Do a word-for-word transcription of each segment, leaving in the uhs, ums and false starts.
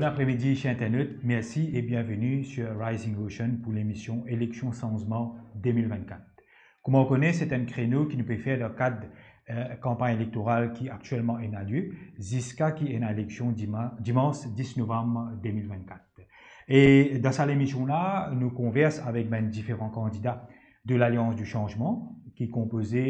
Bonaprémidi, cher internaute. Merci et bienvenue sur Rising Ocean pour l'émission Élection Sanzman deux mille vingt-quatre. Kouma ou kone, se enn kreno ki nou pe fer dan kad, eh, kanpagn elektoral ki aktielman ena lie, ziska ki ena eleksion dima-, dimans dis novam deux mille vingt-quatre. E dan sa lemision la, nou konvers avek bann diferan kandida de Lalians di Sanzman, ki konpoze,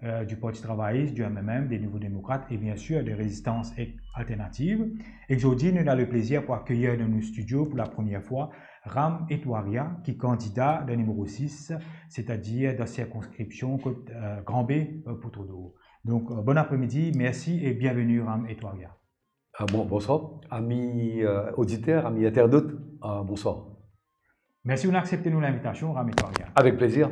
eh, di Parti Travayis, di M M M, de Nouvo Demokrat e, biensir, de Rezistans ek Alternativ. E zordi, nou ena le plezir pou akeyir dan nou stidio pou la premie fwa Ram Etwaria, ki kandida dan nimero sis, setadir dan sirkonskripsion kot, eh, Grand Baie, eh, Poudre d'Or. Donk, eh, bonaprémidi, mersi e bienveni, Ram Etwaria. Ah bon, bonswar, ami, eh, oditer, ami internat, ah, bonswar. Mersi ou'nn aksepte nou linvitasion, Ram Etwaria. Avek plezir.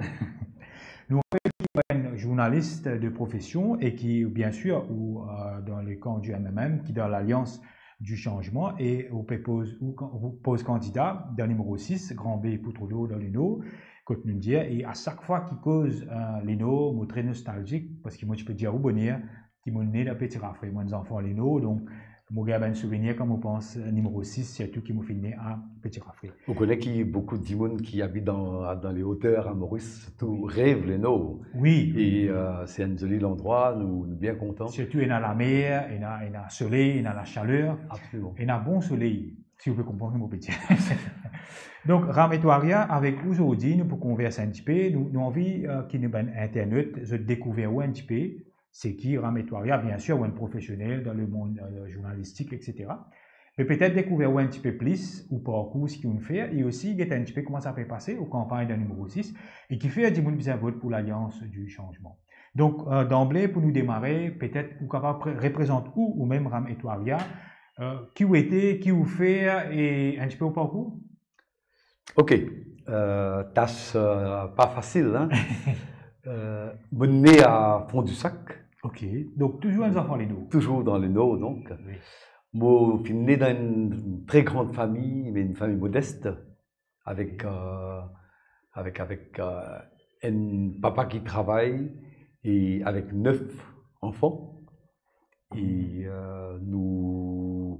Nou rapel ki ou enn zournalis de profesion e ki, biensir, ou, eh, dan le kan di M M M, ki dan Lalians di Sanzman, e ou pe poz, ou kan-, ou poz kandida dan nimero sis, Grand Baie Poudre d'Or dan Lenor, kot nou dir, e a sak fwa ki koz, eh, Lenor, mo tre nostalzik, parski mo ti pe dir ou boner, ki mo ne dan Petit Rafré, mo enn zanfan Lenor, donk mo gard bann souvenir kan mo pans, eh, nimero sis, sirtou ki mo finn ne a Petit Rafré. Ou kone ki boukou dimoun ki abit dan, dan les hauteurs a Moris, tou rev Lenor. Wi, wi. E, eh, se enn zoli landrwa, nou, nou bien kontan. Sirtou ena lamer, ena, ena soley, ena lasaler. Absoliman. Ena bon soley, si ou pe konpran ki mo pe dir. Donk, Ram Etwaria, avek ou zordi, nou pou konvers enn tipe, nou, nou anvi, eh, ki nou bann internat, zot dekouver ou enn tipe, seki Ram Etwaria, biensir, ou enn profesionel dan lemond, eh, zournalistik, etsetera. Me petet dekouver ou enn tipe plis, ou parkour, seki ou'nn fer, e osi get enn tipe kouma sa pe pase, ou kanpagn dan nimero sis, e kifer dimoun bizin vot pou Lalians di Sanzman. Donk, eh, danble, pou nou demare, petet ou kapav pre-, reprezant ou, ou mem Ram Etwaria, eh, ki ou ete, ki ou fer, e enn tipe ou parkour? Ok, eh, tas, eh, pa fasil, hein. Eh, mo ne a Fon di Sak. Ok, donk touzour enn zanfan Lenor. Touzour dan Lenor, donk. Wi. Mo finn ne dan enn tre gran fami, me enn fami modest, avek, eh, avek, avek, eh, enn papa ki travay e avek nef zanfan. E, eh, nou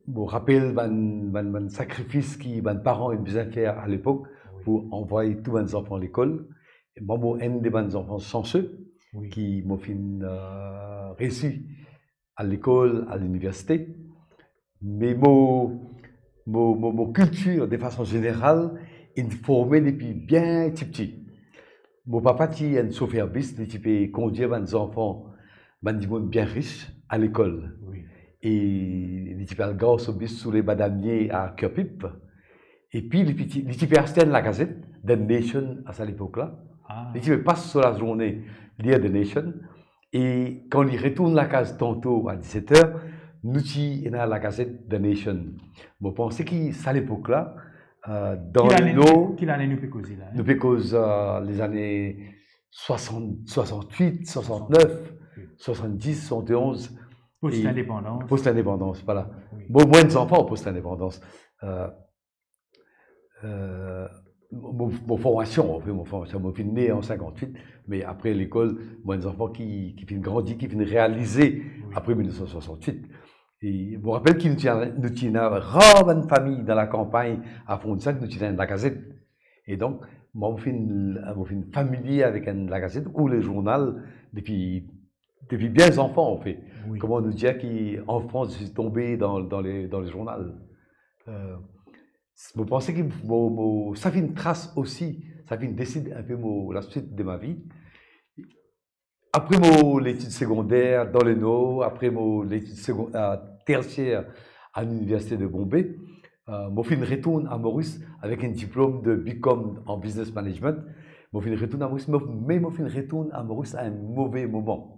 Mo rapel bann, bann, bann sakrifis ki bann paran inn bizin fer a lepok pou anvoy tou bann zanfan lekol. E mwa, mo enn de bann zanfan sanse ki mo finn, eh, reisi al lekol, al liniversite. Me mo, mo, mo, mo kiltir, de fason zeneral, inn forme depi bien tipti. Mo papa ti enn sofer bis, li ti pe kondir bann zanfan, bann dimoun bien ris, a lekol. Wi. E li ti pe al gar so bis sou le Badamie a Kerpip. Epi li ti, li ti pe aste enn lagazet, The Nation, a sa lepok la. Ah. Li ti pe pas so lazourne lir The Nation. E kan li retourn lakaz tanto a diset er, nou ti ena lagazet The Nation. Mo panse ki sa lepok la, eh, dan Ki lane Lenor, nou, ki lane nou pe koze la, hein? Nou pe koz, eh, lezane swasant, swasantwit, swasantnef, swasanndiz, swasann-e-onz. Post-lindepandans. Post-lindepandans, vwala. Wi. Bon, mo enn zanfan post-lindepandans. Eh, eh, mo, mo formasion, anfin, mo formasion, mo finn ne an sinkantwit, me apre lekol, mo enn zanfan ki, ki finn grandi, ki finn realize apre mil nef san swasantwit. E mo rapel ki nou ti, nou ti ena rar bann fami dan lakanpagn a Fon di Sak, nou ti ena enn lagazet. E donk, mwa, mo finn, mo finn familie avek enn lagazet ou le zournal depi, depi bien zanfan, anfet. Wi. Kouma nou dir ki an Frans, je suis tombé dans, dans les, dans le journal. Eh, mo panse ki mo, mo, sa finn tras osi, sa finn desid inpe mo, laswit de ma vi. Apre mo letid segonder dan Lenor, apre mo letid segon-, eh, tersier a Liniversite de Bombay, eh, mo finn retourn a Moris avek enn diplom de B Com an Business Management. Mo finn retourn a Moris, mo, me mo finn retourn a Moris a enn move moman.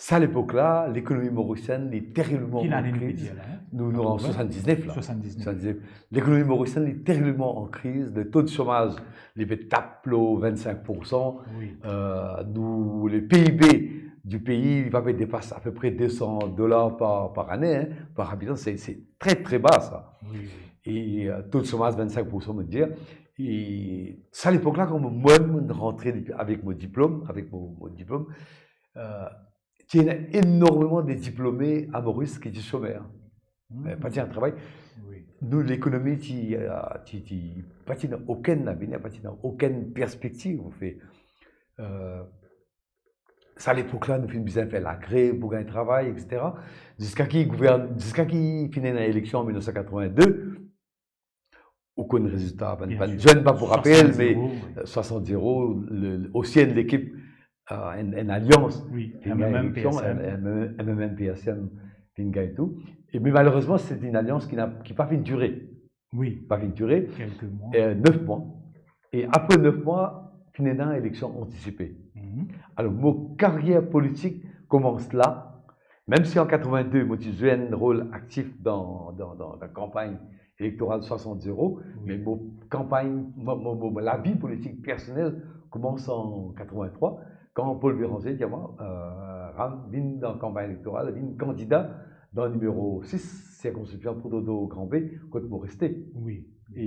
Sa lepok la, lekonomi morisienn li teribleman an kriz. Ki lane nou pe dir la, hein? Nou, nou an swasanndiznef la. Swasanndiznef. Swasanndiznef. Lekonomi morisienn li teribleman an kriz, le to de somaz li pe tap lor vennsink poursan. Wi. Eh, nou, le P I B du pays, li pa pe depas apepre de san dolar par, par ane, hein, par abitan, se, se tre, tre ba sa. Wi, wi. E, eh, to de somaz vennsink poursan, mo dir. E sa lepok la, kan mo, mwa, mo rantre depi, avek mo diplom, avek mo, mo diplom, eh, ti ena enormeman de diplome a Moris ki ti somer. Eh, pa ti ena travay. Wi. Nou, lekonomi ti, eh, ti, ti, pa ti ena okenn lavenir, pa ti ena okenn perspektiv, anfet. Eh, sa lepok la, nou finn bizin fer lagrev pou gagn travay, et cetera. Ziska ki gouvern-, ziska ki finn ena eleksion an mil nef san katrovin-de, ou konn rezilta, bann, bann zenn pa pou rapel, me, eh, swasant zero, le, le, osi enn lekip, eh, enn, enn alians, wi, finn gagn eleksion, M M M P S M. M M M P S M finn gagn tou. E, me malerezman, se enn alians ki na, ki pa finn dire. Wi. Pa finn dire. Kelke mwa. Eh, nef mwa. E apre nef mwa, finn ena eleksion antisipe. Mhm. Alor, mo karyer politik koumans la, mem si an katrovin-de, mo ti zwe enn rol aktif dan, dan, dan, dan kanpagn elektoral swasant zero, wi, me mo kanpagn, mo, mo, mo, mo lavi politik personel koumans an katrovin-trwa, kan Paul Bérenger dir mwa, eh, Ram, vinn dan kanpagn elektoral, vinn kandida dan nimero sis, sirkonskripsion Poudre d'Or Grand Baie, kot mo reste. Wi. E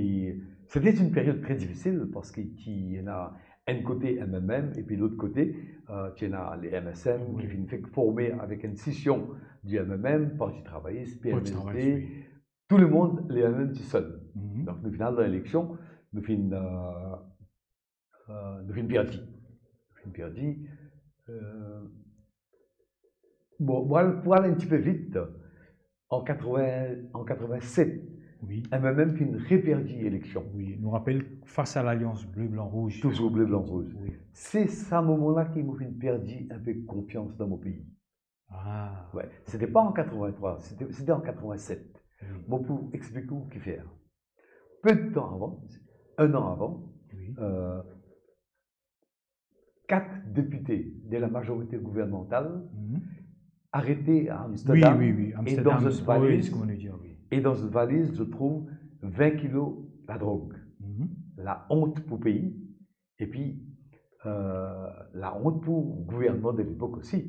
se ti enn period tre difisil, parski ti ena enn kote M M M, epi lot kote, eh, ti ena le M S M, wi, ki finn fek forme avek enn sision di M M M, Parti Travayis, Parti Travayis, P M S D, wi, tou lemond, le M M M tou sel. Mhm. Donk, nou finn al dan eleksion, nou finn, eh, eh, nou finn perdi. Nou finn perdi. Eh, bon, pou al, pou al enn tipe vit, an katrovin, an katrovin-set, wi, M M M finn reperdi eleksion. Wi, nou rapel, fas a Lalians Ble Blan Rouz. Touzour Ble Blan Rouz. Wi. Se sa moman la ki mo finn perdi enpe konfians dan mo pei. Ah. Wi, se ti pa an katrovin-trwa, se ti, se ti an katrovin-set. Wi. Mo pou explik ou kifer. Pe de tan avan, enn an avan, wi, eh, kat depite de la mazorite gouvernmantal, mhm, arete a Amsterdam, wi, wi, wi, e dan zot valiz, kouma nou dir, wi, e dan zot valiz, zot trouv vin kilo ladrog. Mhm. Laont pou pei, epi, eh, laont pou gouvernman de lepok osi.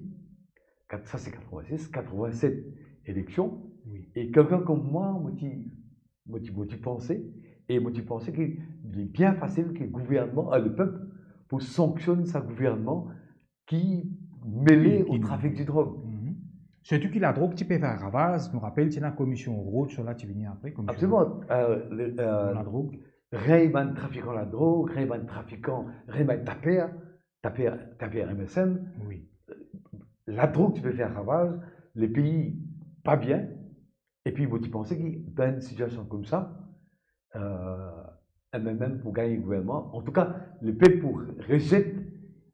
Kat-, sa se katrovin-sis, katrovin-set eleksion. Wi. E kelkenn kom mwa, mo ti, mo ti, mo ti panse, e mo ti panse ki li bien fasil ki gouvernman, eh, lepep pou sanksionn sa gouvernman ki mele, wi, o trafik di drog. Mhm. Sirtou ki ladrog ti pe fer ravaz, nou rapel, ti ena komision Rhodes, sa la ti vini apre, komision, absoliman, eh, le, eh, ladrog. Rey bann trafikan ladrog, rey bann trafikan, rey bann taper, taper, taper M S M. Wi. Ladrog ti pe fer ravaz, lepei pa bien, epi mo ti panse ki dan enn sitiasion koumsa, eh, M M M pou gagn gouvernman. Antouka, lepep pou rezet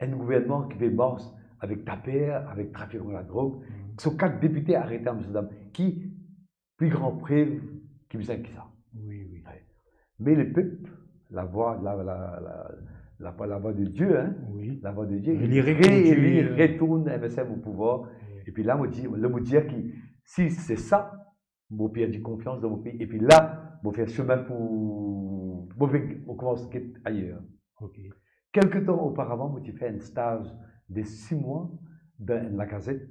enn gouvernman ki pe mars avek taper, avek trafikan ladrog. Mhm. So kat depite arete Amsterdam, ki pli gran prev ki bizin ki sa. Wi, wi. Wi. Me lepep, lavwa, la, la, la, la, lavwa de Die, hein, wi, lavwa de Die, li, li re-, retourn, li retourn M S M o pouvwar. Wi. Epi la, mo dir, la mo dir ki si se sa, mo perdi konfians dan mo pei. Epi la, mo fer sime pou, mo pe, mo koumans get ayer. Ok. Kelke tan oparavan, mo ti fer enn staz de sis mwa dan enn lagazet,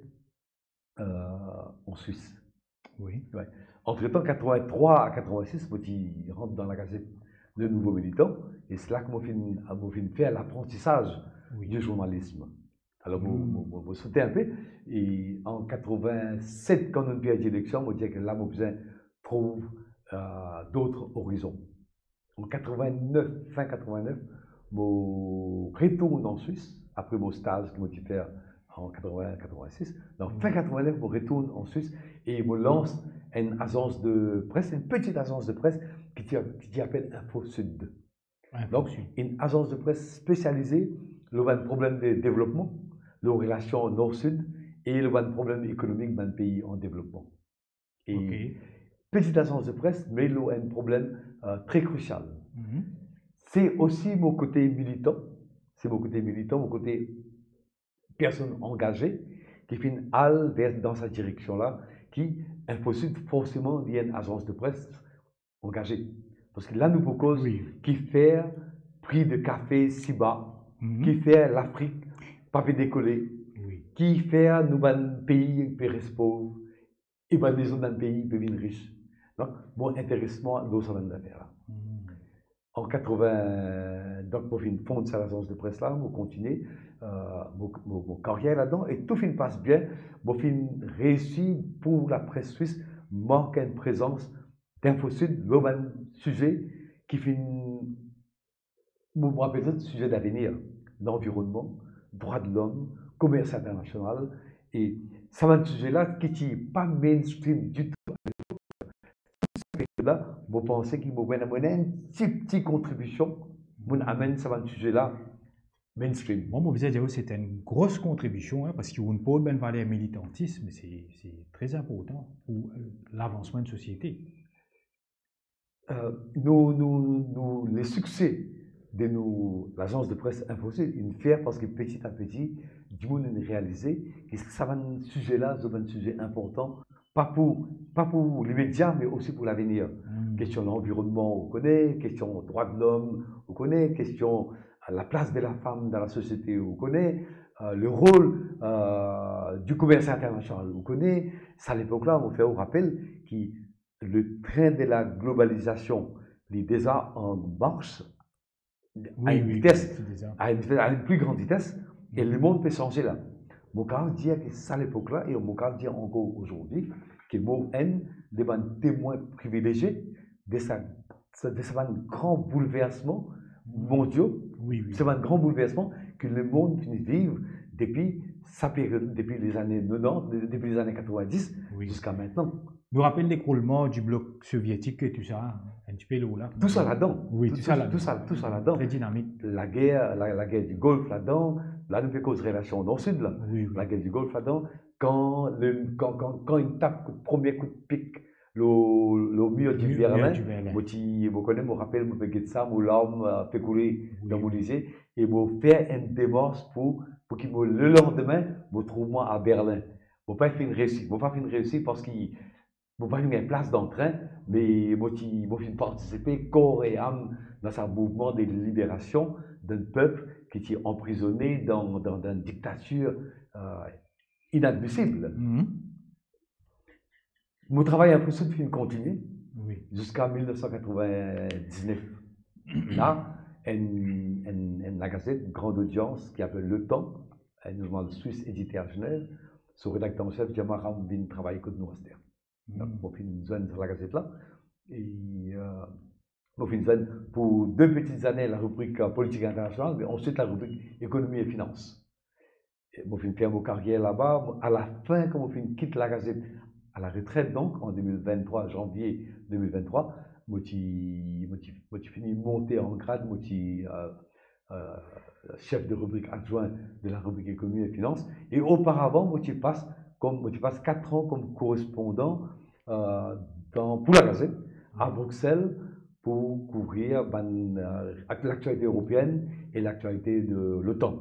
eh, an Swis. Wi. Wi. Antretan, katrovin-trwa a katrovin-sis, mo ti rant dan lagazet Le Nouveau Militant, e se la ki mo finn, mo finn fer laprantisaz, wi, di zournalism. Alor, mo, hmm, mo, mo, mo sote enpe, e an katrovin-set, kan nou perdi eleksion, mo dir ki la, mo bizin trouv, eh, dot orizon. An katrovin-nef, fin katrovin-nef, mo retourn an Swis, apre mo staz ki mo ti fer an katrovin, katrovin-sis. Dan fin katrovin-nef, mo retourn an Swis e mo lans enn azans de pres, enn peti azans de pres ki ti, ki ti apel Info Sud. Info Sud. Donk, enn azans de pres spesialize lor bann problem de devlopman, lor relasion Nor-Sid e lor bann problem ekonomik bann pei an devlopman. E, ok, peti azans de pres, me lor enn problem, eh, tre krisial. Mhm. Se osi mo kote militan, se mo kote militan, mo kote personn angaze ki finn al ver, dan sa direksion la, ki Info Sud forseman li enn azans de pres angaze. Parski la nou pou koz, wi, ki fer pri de kafe si ba, mhm, ki fer Lafrik pa pe dekole, wi, ki fer nou bann pei pe res pov, e bann lezot bann pei pe vinn ris. Donk, mo interes mwa lor sa bann zafer la. Hmm. An katrovin, donk, mo finn fond sa lazans de pres la, mo kontinie, eh, mo, mo, mo karyer ladan, e tou finn pas bien, mo finn reisi pou lapres swis, mark enn prezans d'Infosud lor bann size ki finn, mo, mo apel zot size davenir, lanvironnman, drwa-d-lom, komers internasional, e sa bann size la ki ti pa mainstream ditou. La, mo panse ki mo ena, mo ena enn ti, ti kontribision, mo amenn sa bann size la mainstream. Mwa, mo bizin dir, se enn gro kontribision, hein, parski ou port bann valer militantis, se, se tre inportan pou, euh, lavansman enn sosiete. Euh, nou, nou, nou, le sikse de nou, lazans de pres Infosud, inn fer parski peti a peti, dimoun inn realize ki sa bann size la, se bann size inportan, pa pou, pa pou lemedia, me osi pou lavenir. Hmm. Kestion lanvironnman, ou kone, kestion drwa-d-lom, ou kone, kestion, euh, laplas de lafam dan lasosiete, ou kone, euh, le rol, euh, di komers internasional, ou kone. Sa lepok la, mo fer ou rapel ki le tren de la globalizasion, li deza an mars, a enn vites, a enn vites, a enn pli gran vites, e lemond pe sanze la. Mo kapav dir ki sa lepok la, e mo kapav dir ankor azordi, ki mo enn de bann temwin privilezie de sa, de sa bann gran boulversman mondio, se bann gran boulversman ki lemond finn viv depi sa period, depi lezane nonant, de-, depi lezane katrovin-dis ziska mintnan. Nou rapel lekrolman di blok sovietik e tou sa, enn tipe lor la. Tou sa ladan. Wi, tou sa ladan. Tou sa, tou sa ladan. Tre dinamik. Lager, la, lager di Golf ladan. La, nou pe koz relasion Nor-Sid la. Wi, wi. Lager di Golf ladan. Kan le, kan, kan, kan inn tap kout, premie kout pik lor, lor mir di Berlin, mo ti, mo kone, mo rapel, mo pe get sa, mo larm, euh, pe koule dan mo lizie, e mo fer enn demars pou, pou ki mo, lelandime, mo trouv mwa a Berlin. Mo pa finn reisi, mo pa finn reisi parski mo pa finn gagn plas dan tren, me mo ti, mo finn partisipe kor e am dan sa mouvman de liberasion d'enn pep ki ti anprizone dan, dan, dan enn diktatir, euh, inadmisib. Mhm. Mo travay Infosud finn kontinie ziska mil nef san katrovin-diznef. La, enn, enn, enn lagazet, gran odians, ki apel Le Temps, enn zournal swis edite a Zenef, so redakter an sef dir mwa, "Ram, vinn travay kot nou aster." Donk, mo finn zwenn sa lagazet la. E, euh, mo finn zwenn pou de peti zane laribrik, euh, politik internasional, me answit laribrik ekonomi e finans. E mo finn fer mo karier laba. Mo, alafin, kan mo finn kit lagazet, a la retret, donk, an de mil vinn-trwa, zanvie de mil vinn-trwa, mo ti, mo ti, mo ti fini monte an grad, mo ti, euh, euh, sef de ribrik adwin de laribrik ekonomi e finans. E oparavan, mo ti pas kom, mo ti pas kat an kom korespondan, euh, dan, pou lagazet, a Bruxelles, pou kouvrir bann, euh, ak-, laktialite eropeinn e laktialite de l'OTAN.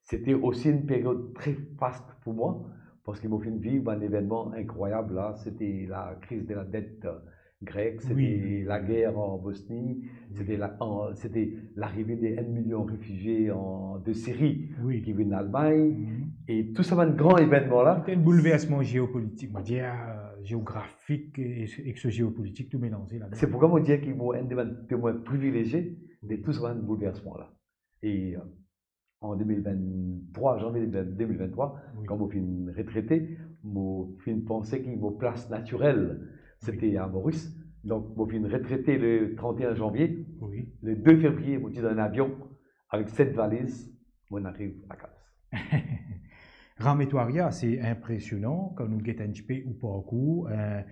Se ti osi enn period tre fast pou mwa, parski mo finn viv bann evennman inkrwayab la. Se ti lakriz de ladet, euh, grek, se ti lager an Bosni, se ti la, an, se ti larive de enn milion refizie an, de Siri ki vinn Lalmagn, e tou sa bann gran evennman la. Se ti enn boulversman zeopolitik, mo dir, euh, zeografik e, e so zeopolitik, tou melanze ladan. Se poukwa mo dir ki mo enn de bann temwin privilezie de tou sa bann boulversman la. E, euh, an de mil vinn-trwa, zanvie de mil vinn-trwa, kan mo finn retrete, mo finn panse ki mo plas natirel, se ti a Moris. Donk, mo finn retrete le trant-e-enn zanvie. Le de fevrie, mo ti dan enn avion avek set valiz, mo ariv lakaz. Ram Etwaria, se inpresionan kan nou get enn tipe ou parkour. Euh,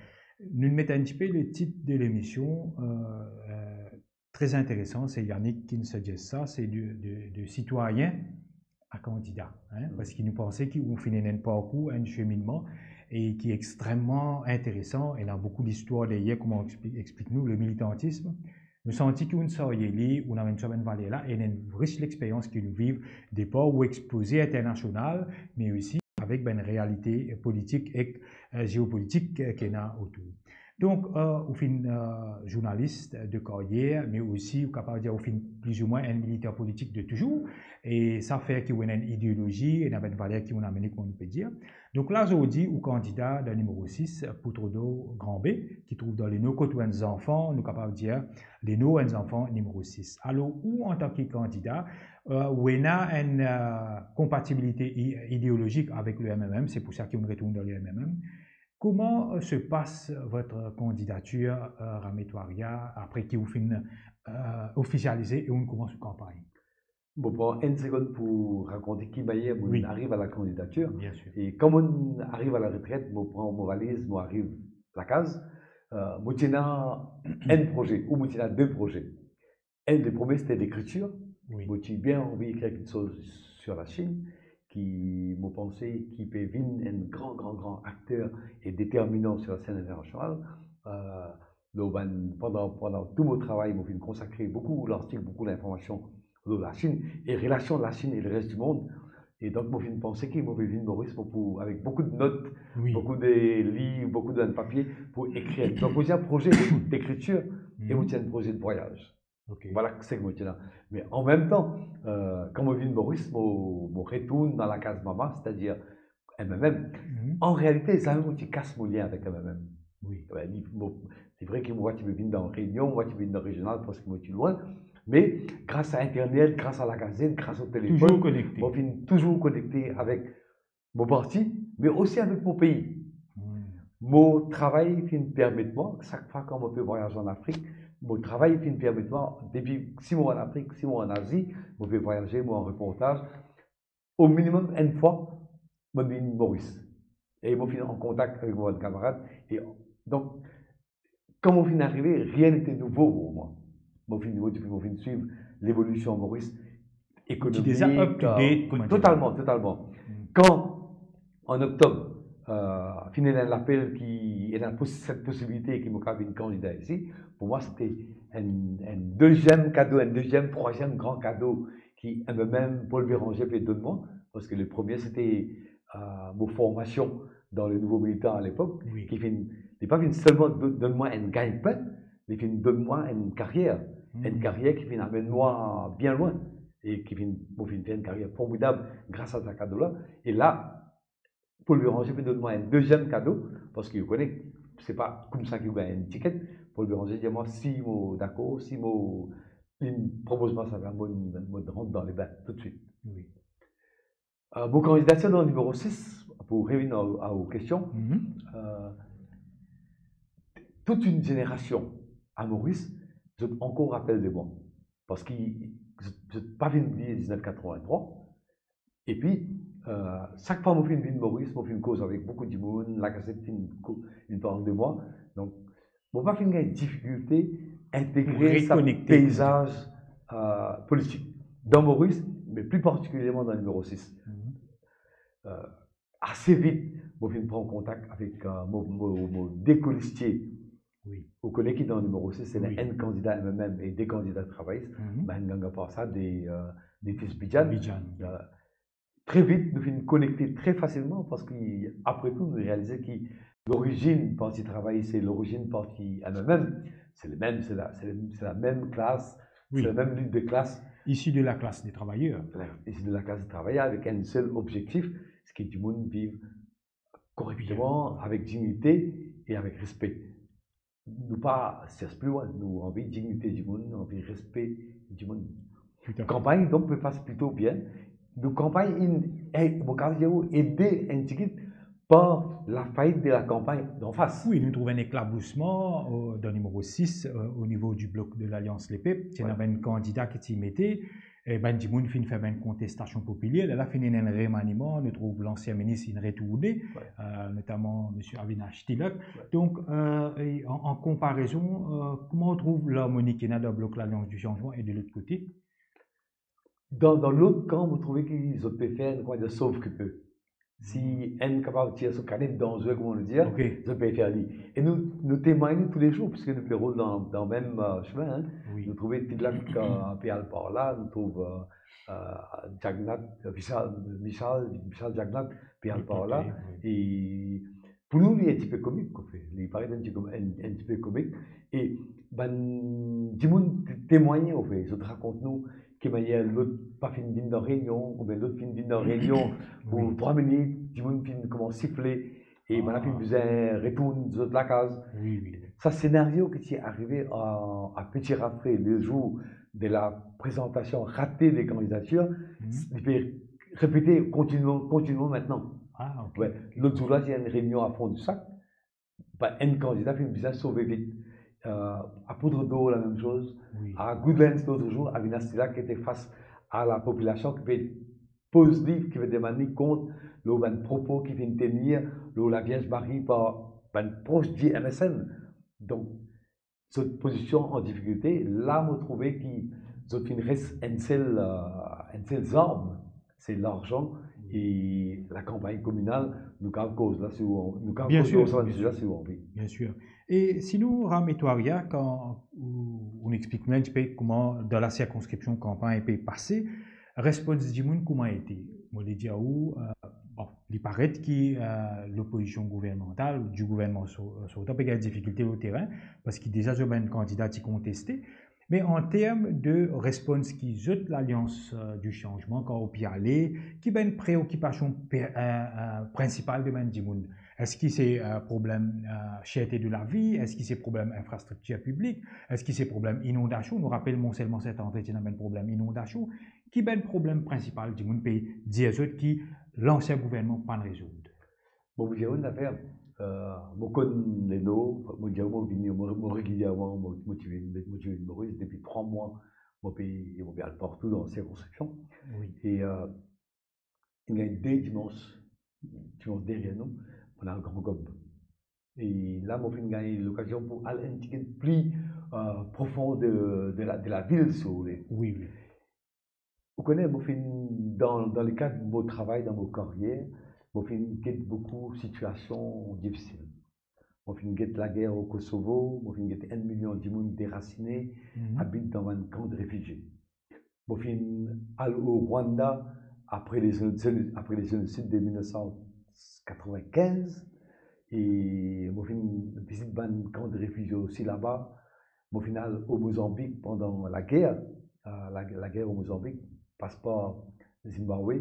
nou met enn tipe le tit de lemision, euh, euh, tre interesan, se Yannick ki suggest sa, se de, de, de sitwayin a kandida, hein, parski nou panse ki ou finn ena enn parkour, enn seminnman, e ki extrememan interesan, ena boukou listwar deryer, kouma expli-, explik nou, le militantism. Nou santi ki ou sarye li, ou ena enn sa bann valer la, e ena enn ris lexperyans ki nou viv, depar ou expoze internasional, me osi avek bann realite politik ek, euh, zeopolitik, euh, ki ena otour. Donk, euh, ou finn, euh, zournalis de karyer, me osi, ou kapav dir, ou finn plizoumwin enn militan politik de touzour, e sa fer ki ou ena enn ideolozi, ena bann valer ki ou amenn, kouma nou pe dir. Donk la, zordi, ou kandida dan nimero sis pou Trodor Granbe, ki trouv dan le Nord kot ou enn zanfan, nou kapav dir, le Nord enn zanfan nimero sis. Alor, ou, antan ki kandida, euh, ou ena enn, euh, konpatibilite i-, ideolozik avek le M M M, se pou sa ki ou retourn dan le M M M. Comment, euh, se passe votre candidature, euh, Rame Etwaria, apre ki ou finn, euh, ofisialize e ou koumans ou kanpagn? Mo pran enn segonn pou rakonte ki manier mo Wi. ariv a la kandidatir. Bien sûr. E kan mo ariv a la retret, mo pran mo valiz, mo ariv lakaz. Euh, mo ti ena enn proze, ou mo ti ena de proze. Enn, le premie, sete lekritir. Wi. Mo ti bien anvi ekrir kiksoz sur la Chine, ki mo panse ki pe vinn enn gran, gran, gran akter e determinan sur la scène internationale. Euh, lor bann, pandan, pandan tou mo travay, mo finn konsakre boukou lartik, boukou linformasion lor la Chine e relasion la Chine e le res di mond. E donk, mo finn panse ki mo pe vinn Moris, mo pou, avek boukou de not, Wi. boukou de liv, boukou de papie pou ekrir. Donk, mo ti ena proze de, lekritir e mo ti ena proze de vwayaz. Ok. Vwala seki mo ti ena. Me an mem tan, euh, kan mo vinn Moris, mo, mo retourn dan lakaz mama, setadir M M M. Mhm. An realite, zame mo ti kas mo lien avek M M M. Wi. Wi, li, mo, se vre ki mo ti pe vinn dan Reunion, mo ti pe vinn dan Regional, parski mo ti lwin. Me gras a internet, gras a lagazet, gras o telefon, Touzour konekte. mo finn touzour konekte avek mo parti, me osi avek mo pei. Hmm. Mo travay finn permet mwa, sak fwa kan mo pe vwayaze an Afrik, mo travay finn permet mwa, depi si mo an Afrik, si mo an Azi, mo pe vwayaze, mo an reportaz, o minimem enn fwa, mo vinn Moris. E mo finn an kontak avek mo bann kamarad. E donk, kan mo finn arive, rien n'était nouveau pour moi. Mo finn, mo, mo finn swiv levolision Moris, Ou ti deza ekonomik, up to date, euh, kouma dir. Totalman, totalman. Hmm. Kan, an oktob, euh, finn ena lapel ki ena pos-, set posibilite ki mo kav vinn kandida isi, pou mwa, sete enn, enn deziem kado, enn deziem, trwaziem gran kado ki M M M, Paul Bérenger pe donn mwa, parski le premie, sete, euh, mo formasion dan le Nouveau Militant à l'époque, Wi. ki finn, li pa finn selman do-, donn mwa enn gagne-pain, li finn donn mwa enn karier, Hmm. enn karier ki finn amenn mwa bien lwin, e ki finn, mo finn fer enn karier formidab gras a sa kado la. E la, Paul Bérenger pe donn mwa enn deziem kado, parski ou kone, se pa koumsa ki ou gagn enn tiket. Paul Bérenger dir mwa si mo dakor, si mo, li propoz mwa sa, mo, mo rant dan lebin toutswit. Wi. Euh, mo kandidatir dan nimero sis, pou revinn a, a ou kestion, Mhm. euh, tout enn zenerasion a Moris, zot ankor rapel de mwa. Parski zot, zot pa finn bliye diznef katrovin-trwa. Epi, euh, sak fwa mo finn vinn Moris, mo finn koz avek boukou dimoun, lagazet finn ko-, finn parl de mwa. Donk, mo pa finn gagn difikilte integre Pou sa rekonekte. peizaz, euh, politik. Dan Moris, me pli partikilierman dan nimero sis. Mhm. Euh, ase vit, mo finn pran kontak avek, euh, mo, mo, mo de kolistie. Wi. Ou kone ki dan nimero sis, se Wi. enn kandida M M M e de kandida travayis. Mhm. Bann gang apar sa, de, euh, de fis Bidjan. Bidjan, wi. Euh, tre vit, nou finn konekte tre fasilman, parski apre tou, nou realize ki lorizinn Parti Travayis e lorizinn parti M M M, se le mem, se la, se le, se la mem klas, Wi. se la mem lit de klas. Isi de la klas de travayer. La, isi de la klas de travayer, avek enn sel objektif, se ki dimoun viv korekteman, Bien. avek dignite e avek respe. Nou pa sers pli lwin, nou anvi dignite dimoun, nou anvi respe dimoun. Toutafe. Kanpagn, donk, pe pas plito bien. Nou kanpagn inn, e, mo kav dir ou, ede enn tigit par lafayit de la kanpagn d'en face. Wi, nou trouv enn eklablousman, euh, dan nimero sis, euh, o nivo di blok de Lalians Lepep. Ti ena Wi. bann kandida ki ti mete, e bann dimoun finn fer bann kontestasion popiler, lerla finn ena enn remaniman, nou trouv lansien minis inn retourne, Wi. euh, notaman misie Avinash Tilak. Wi. Donk, euh, e an, an konparezon, euh, kouma ou trouv larmoni ki ena dan blok Lalians di Sanzman e de lot kote? Dan, dan lot kan, mo trouve ki zot pe fer, kouma dir, sauve qui peut. Si enn kapav tir so kanet danzre, kouma nou dir, Ok. zot pe fer li. E nou, nou temwagn toulezour, piski nou pe rol dan, dan mem, euh, semin, hein. Wi. Nou trouve Tilak, euh, pe al par la, nou trouv, euh, euh, Jagannath, euh, Vishal, Vishal, Vishal Jagannath pe al Wi, par la. wi. E pou nou, li enn tipe komik, anfet. Li paret enn ti kom-, enn, enn tipe komik. E bann dimoun te-, temwagne, anfet. Zot rakont nou ki manier lot pa finn vinn dan reynion, oubien lot finn vinn dan reynion pou Wi. trwa minit, dimoun finn koumans sifle, e bann la finn Ah. bizin retourn zot lakaz. Wi, wi. Sa senario ki ti arive a, a Petit Rafré, le zour de la prezantasion rate de kandidatir, Mhm. li pe repete kontinieman, kontinieman aster. Ah, ok, Wi. ok. Lot zour la, ti ena enn reynion a Fon di Sak. Ba, enn kandida finn bizin sove vit. Euh, a Poudre d'Or, lamem soz. Wi. A Goodlands, lot zour, Avinash Tillack ki ti fas a lapopilasion, ki pe poz li, ki pe demann li kont lor bann propo ki finn tenir lor Lavierz Marie par bann pros di M S N. Donk, zot pozision an difikilte, la mo trouve ki zot finn res enn sel, euh, enn sel zarm, se larzan e lakanpagn kominal. Nou kav koz la si ou, nou kav koz lor sa bann size la si ou anvi. Bien sûr. E sinon, Ram Etwaria, kan ou, ou explik nou enn tipe kouma dan lasirkonskripsion kanpagn pe pase, respons dimoun kouma ete? Mo le dir ou, euh, bon, li paret ki, euh, lopozision gouvernmantal ou di gouvernman so-, sortan pe gagn difikilte lor terin, parski deza zot bann kandida ti konteste. Me an term de respons ki zot Lalians, euh, di Sanzman, kan ou pe ale, ki bann preokipasion pe-, euh, euh, prinsipal de bann dimoun? Eski se, euh, problem, euh, serte de lavi? Eski se problem infrastriktir piblik? Eski se problem inondasion? Nou rapel Mont Selman, Sint Andre ti ena bann problem inondasion. Ki bann problem prinsipal dimoun pe dir zot ki lansien gouvernman pa'nn rezoud? Bon, mo dir ou enn zafer, euh, mo konn Leno, mo dir ou, mo vini, mo, mo regilierman, mo, mo ti vinn, mo ti vinn Moris depi trwa mwa, mo pe, mo pe al partou dan sirkonskripsion. Wi. E, euh, inn gagn de dimans, dimans deryer nou, mo al Gran Gob. E la, mo finn gagn lokazion pou al enn tigit pli, euh, profon de, de la, de lavil, si ou vle. Wi, wi. Ou kone, mo finn, dan, dan lekad mo travay, dan mo karyer, mo finn get boukou sitiasion difisil. Mo finn get lager o Kosovo, mo finn get enn milion dimoun derasine, mhm, abit dan bann kan de refizie. Mo finn al o Rwanda apre le zeno-, zeno-, apre le zenosid de mil nef san katrevinkinz, e mo finn vizit bann kan de refizie osi laba. Mo finn al o Mozanbik pandan lager, euh, la, lager o Mozanbik, pas par Zimbabwe.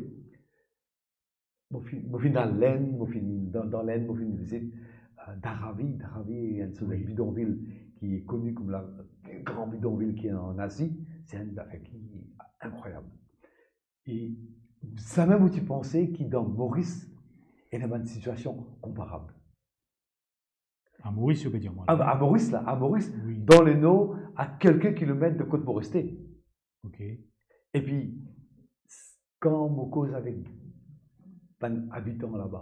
Mo finn, mo finn al Lenn, mo finn, dan, dan Lenn, mo finn vizit, euh, Dharavi. Dharavi, enn sort de, wi, bidonvil ki koni kouma la, gran bidonvil ki an Azi. Se enn zafer ki inkrwayab. E zame mo ti panse ki dan Moris, ena bann sitiasion konparab. A Moris, ou pe dir mwa? A, a Moris la, a Moris, wi, dan Lenor, a kelke kilomet de kot mo reste. Ok. Epi, s-, kan mo koz avek bann abitan laba,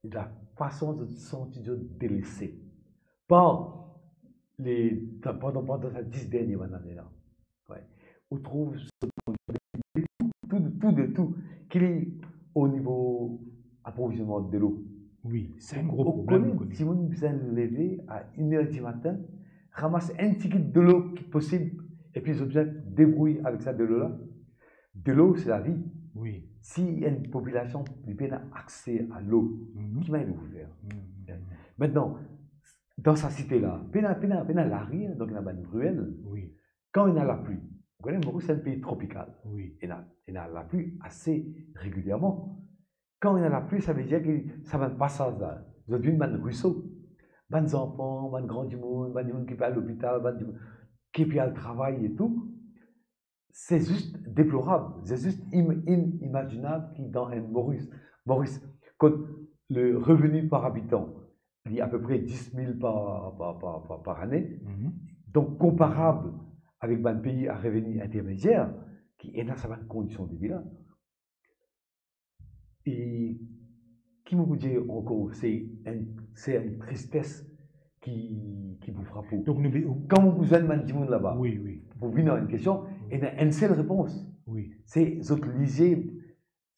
lafason zot santi zot delese par le, pandan, pandan sa dis dernie bann ane la, wi, ou trouv tou, tou, tou de tou, ki li o nivo aprovizionman delo. Wi, se enn gro problem, ou kone, ou kone. Dimoun bizin leve a inn er di matin, ramas enn tigit delo ki posib, epi zot bizin debrouy avek sa delo la. Delo, se lavi. Wi. Si enn popilasion li pena akse a lo, mhm, ki manier li pou fer? Mhm. Mintnan, dan sa site la, pena, pena, pena lari, donk ena bann riel. Wi. Kan ena lapli, ou kone Moris se enn pei tropikal. Wi. Ena, ena lapli ase regilierman. Kan ena lapli, savedir ki sa bann pasaz la, zot vinn bann riso. Bann zanfan, bann gran dimoun, bann dimoun ki pe al lopital, bann dimoun ki pe al travay e tou. Se zis deplorab, se zis im-, inimazinab ki dan enn Moris, Moris, kot le reveni par abitan, li apepre dis mil par, par, par, par, par ane. Mhm. Donk, konparab avek bann pei a reveni intermedier, ki ena sa bann kondision de vi la. E ki mo pou dir ankor, se enn, se enn tristes ki, ki pou frap ou. Donk, nou, kan mo pou zwenn bann dimoun laba, wi, wi, pou vinn ar enn kestion, wi, ena enn sel repons. Wi. Se zot lizie,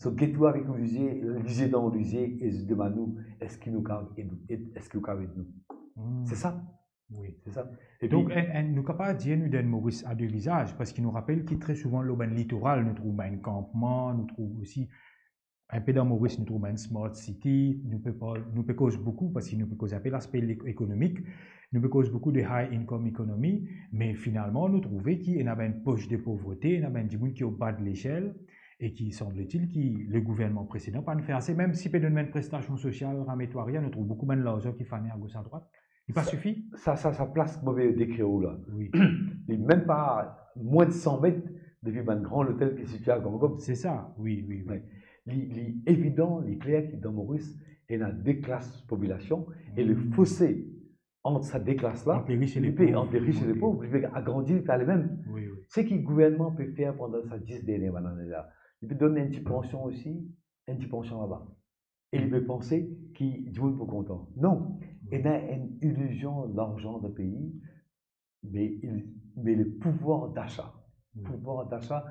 zot get ou avek ou lizie, lizie dan ou lizie, e zot demann ou, eski nou kav ed, ed, eski ou kav ed nou? Hmm. Se sa. Wi. Se sa. Epi donk, enn, enn, nou kapav dir nou dan Moris a de vizaz, parski nou rapel ki tre souvan lor bann litoral, nou trouv bann kanpman, nou trouv osi, inpe dan Moris, nou trouv bann smart city, nou pe pa-, nou pe koz boukou, parski nou pe koz inpe laspe le-, ekonomik, nou pe koz boukou de high income economy, me finalman, nou trouve ki ena bann pos de povrete, ena bann dimoun ki o ba de lesel, e ki, sanbletil, ki le gouvernman presedan pa'nn fer ase, mem si pe donn bann prestasion sosial, Ram Etwaria, nou trouv boukou bann larzan ki fane agos adrwat. Li pa sifi? Sa, sa, sa plas ki mo pe dekrir ou la. Wi. Li mem pa mwin de san met depi bann gran lotel ki sitie a Gran Gob. Se sa, wi, wi, wi. Wi. Li, li evidan, li kler ki dan Moris, ena de klas popilasion, e le fose ant sa de klas la, ant le ris e le pov, ant le ris e le pov, li pe agrandi, li pe ale mem. Wi, wi. Seki gouvernman pe fer pandan sa dis dernie ane la, li pe donn enn ti pansion isi, enn ti pansion laba. E li pe panse ki dimoun pou kontan. Non, ena enn ilizion larzan dan pei, me, me le pouvwar dasa. Wi. Pouvwar dasa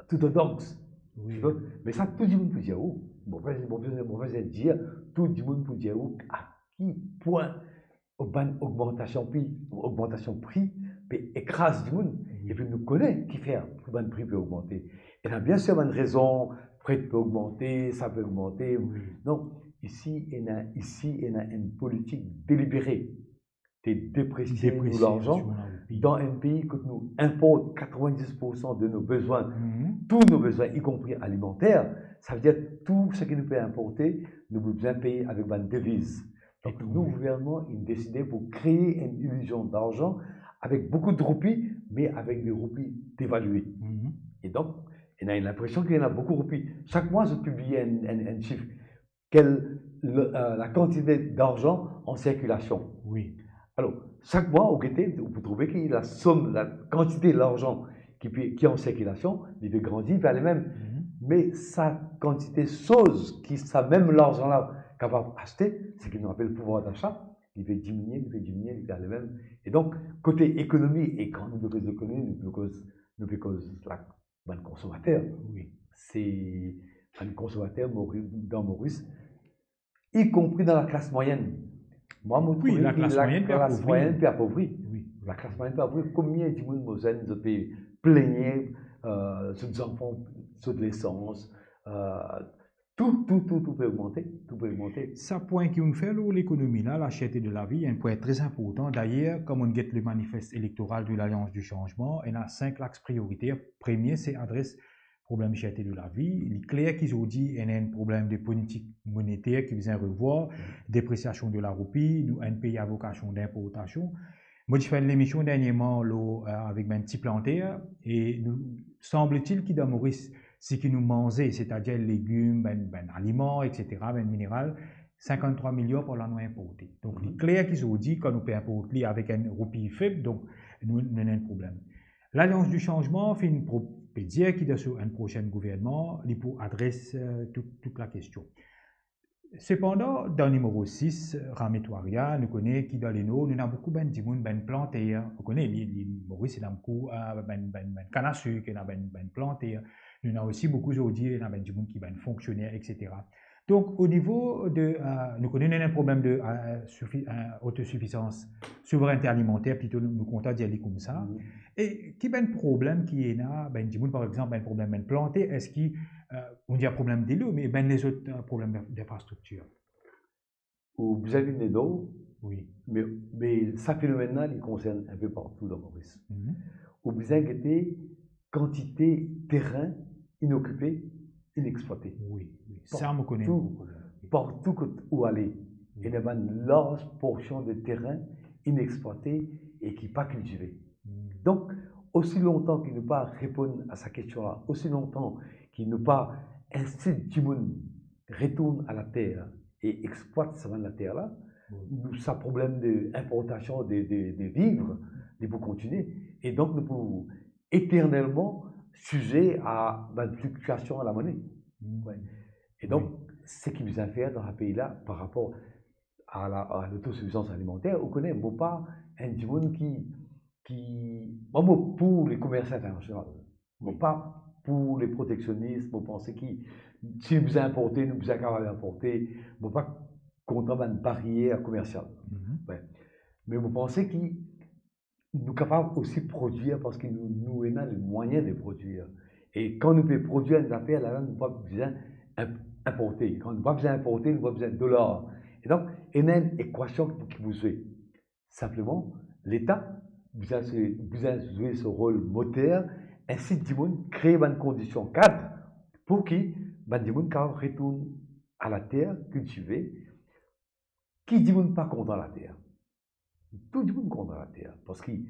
to the dogs. Wi. Me sa, tou dimoun pou dir, oh, bon, bon, bon, bon, dir, tou dimoun pou dir, oh, a ki pwin bann ogmantasion pri, ogmantasion pri pe ekraz dimoun. Wi. Epi nou kone kifer pou bann pri pe ogmante. Ena bien sir bann rezon, fret pe ogmante, sa pe ogmante. Wi. Non, isi ena, isi ena enn politik delibere de depresie nou larzan dan enn pei kot nou inport katrevin-dis poursan de nou bezwin, tou nou bezwin, ikonpri alimanter. Savedir tou seki nou pe inporte, nou bizin peye avek bann deviz. Donk, nou gouvernman, inn deside pou kree enn ilizion darzan avek boukou de roupi, me avek de roupi devalie. E donk, ena, ena linpresion ki ena boukou roupi. Sak mwa, zot pibliye enn, enn, enn sif, kel, le, eh, lakantite darzan an sirkilasion. Wi. Alor, sak mwa, ou gete, ou pou trouve ki lasom, lakantite larzan ki pe, ki an sirkilasion, li pe grandi, li pe ale mem. Me sa kantite soz ki sa mem larzan la kapav aste, seki nou apel pouvwar dasa, li pe diminie, li pe diminie, li pe ale mem. E donk, kote ekonomi, e kan nou pe koz ekonomi, nou pe koz, nou pe koz la, bann konsomater. Wi. Se bann konsomater Mori-, dan Moris, ikonpri dan laklas mwayenn. Mwa, mo trouve ki laklas mwayenn pe apovri. Wi. Laklas mwayenn pe apovri. Konbien dimoun mo zwenn, zot pe pligne, eh, zot zanfan, zot lesans, eh, tou, tou, tou, tou pe ogmante, tou pe ogmante. Sa pwin ki ou'nn fer lor lekonomi la, la cherté de la vie, enn pwin tre inportan. Dayer, kan mo'nn get le manifeste elektoral de Lalians di Sanzman, ena sink lax prioriter. Premie, se adres problem cherté de la vie. Li kler ki zordi ena enn problem de politik moneter ki bizin revwar, depresiasion de la roupi, nou enn pei a vokasion dinportasion. Mo ti fer enn lemision dernierman lor, eh, avek bann ti planter, e nou, sanbletil ki dan Moris, seki nou manze, setadir legim, bann, bann aliman, etsetera, bann mineral, sinkant-trwa miliar par la nou inporte. Donk, li kler ki zordi, kan nou pe inport li avek enn roupi feb, donk nou, nou ena enn problem. Lalians di Sanzman finn pro-, pe dir ki dan so enn prosenn gouvernman, li pou adres, eh, tou, tou lakestion. Sepandan, dan nimero sis, Ramet Waria, nou kone ki dan Lenor, nou ena boukou bann dimoun, bann planter. Ou kone, li, li, Moris, ena boukou, eh, bann, bann, bann kann a sik, ena bann, bann planter. Nou ena osi boukou zordi, ena bann dimoun ki bann fonksioner, etsetera. Donk, o nivo de, eh, nou kone nou ena enn problem de, eh, sifi-, eh, otosifizans, souverennte alimanter, plito nou, nou kontan dir li koumsa. E ki bann problem ki ena, bann dimoun, par exanp, bann problem bann planter, eski, eh, nou dir problem delo, me bann lezot, eh, problem d'in-, d'infrastriktir? Ou bizin vinn dedan, wi, me, me sa fenomenn la, li konsern enpe partou dan Moris. Ou bizin gete kantite terin inokipe, inexplwate. Wi, wi. Sa, mo kone. Partou, mo kone. Partou kot ou ale, ena bann larz porsion de terin inexplwate e ki pa kiltive. Donk, osi lontan ki nou pa reponn a sa kestion la, osi lontan ki nou pa insit dimoun retourn a later e explwat sa bann later la, nou, sa problem de inportasion de, de, de viv, li pou kontinie. E donk, nou pou eternelman size a bann fluktiasion a lamone. E donk, seki bizin fer dan sa pei la par rapor a la, a lotosifizans alimanter, ou kone, mo pa enn dimoun ki, ki, mwa, mo pou le komersi internasional. Mo pa pou le proteksionis, mo panse ki si nou bizin inporte, nou bizin kapav inporte. Mo pa kontan bann barier komersial. Me mo panse ki nou kapav osi prodwir parski nou, nou ena le mwayin de prodwir. E kan nou pe prodwir enn zafer, la, la, nou pa bizin inp-, inporte. Kan nou pa bizin inporte, nou pa bizin dolar. E donk, ena enn ekwasion ki pou, ki pou zwe. Sinpleman, Leta bizin se, bizin zwe so rol moter, insit dimoun, kree bann kondision kad pou ki bann dimoun kapav retourn a later, kiltive. Ki dimoun pa kontan later? Tou dimoun kontan later, parski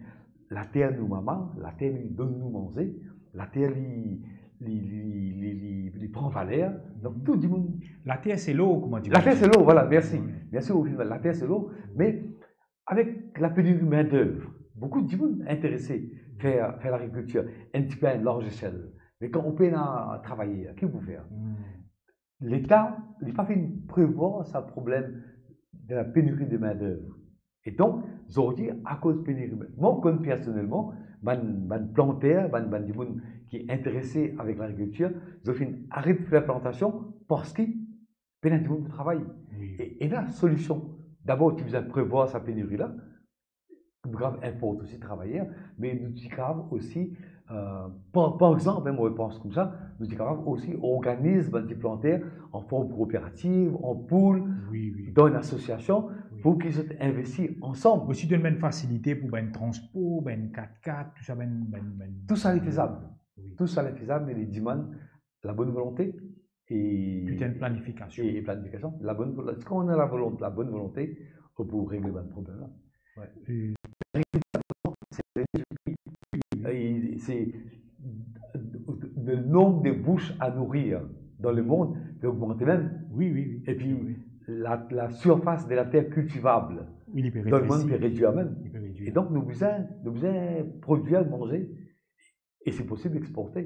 later nou mama, later li donn nou manze, later li, li, li, li, li, li pran valer. Donk, Mhm. tou dimoun... Later se lor, kouma dir. Later se lor, voilà, mersi. Ouais. Mersi, o final, later se lor. Me avek la peniri mindev, boukou dimoun interese fer, fer lagrikiltir, enn tipe a enn larz echel. Me kan ou pena travayer, ki pou fer? Hmm. Leta, li pa finn prevwar sa problem de la peniri de mindev. E donk, zordi, akoz peniri, mwa, konn personelman, bann, bann planter, bann, bann dimoun ki interese avek lagrikiltir, zot finn aret fer plantasion parski pena dimoun pou travay. Oui. E, ena solusion. Dabor, ti bizin prevwar sa peniri la, nou kapav inport osi travayer, me nou ti kapav osi, euh, par, par exanp, hein, mo pans koumsa, nou ti kapav osi organiz bann ti planter an form kooperativ, an pool, Oui, oui. dan enn asosiasion, Oui. pou ki zot investi ansam. Osi donn bann fasilite pou bann transpor, bann kat-kat, tou sa, bann, bann, bann... Tou sa li fezab. Oui. Tou sa li fezab, me li dimann labonn volonte e Tou enn planifikasion. e, e planifikasion. Labonn volonte. Kan ou ena lavolonte, labonn volonte, ou pou regle bann problem la. Euh, E se, le nombre de bouches à nourrir dans le monde pe ogmante mem. oui, oui, oui. E pi, Oui. la, la surface de la terre cultivable Oui, li pe dans le monde retresi. pe redwir mem. Li pe redwir. E donk, nou bizin, nou bizin prodwir, manze, e si posib, exporte.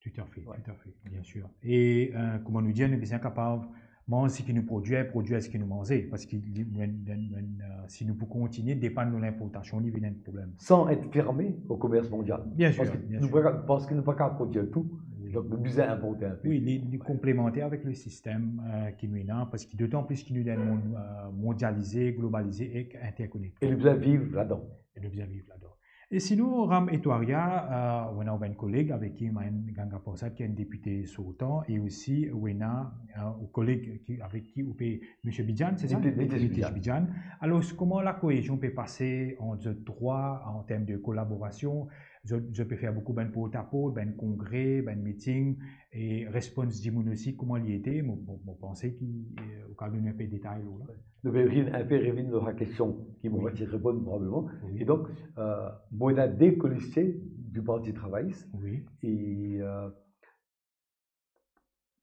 Tout à fait, Ouais. tout à fait, bien sûr. E, euh, kouma nou dir, nou bizin kapav manz seki nou prodwir, prodwir seki nou manze, parski li, wenn, wenn, wenn, euh, si nou pou kontinie depann lor linportasion, li vinn enn problem. San et ferme au commerce mondial. Bien sûr, Parski bien nou sûr. pa, parski nou pa kapav prodwir tou. Oui. Donk, nou bizin inporte enpe. Oui, li, li konplemanter avek le sistem, euh, ki nou ena, parski dotan plis ki nou dan enn mond, euh, mondialize, globalize ek interkonekte. E nou bizin viv ladan. E nou bizin viv ladan. E sinon, Ram Etwaria, euh, ou ena ou bann koleg avek ki Mahenn Ganga Prasad, ki enn depite sortan, e osi ou ena, euh, ou koleg ki, avek ki ou pe, Misie Bidyan, se sa? Nitish, Nitish Nitish Bidyan. Bidyan. Alor, kouma lakoezion pe pase ant zot trwa an term de kolaborasion? Zot, zot pe fer boukou bann portaport, bann kongre, bann meeting, e respons dimoun osi, kouma li ete? Mo, mo, mo panse ki, euh, ou kapav donn enpe detay lor la. Nou pe revinn, enpe revinn lor sa kestion ki mo Oui. pa ti reponn probableman. Oui. E donk, euh, mo ena de kolisie du Parti Travayis. Oui. E, euh,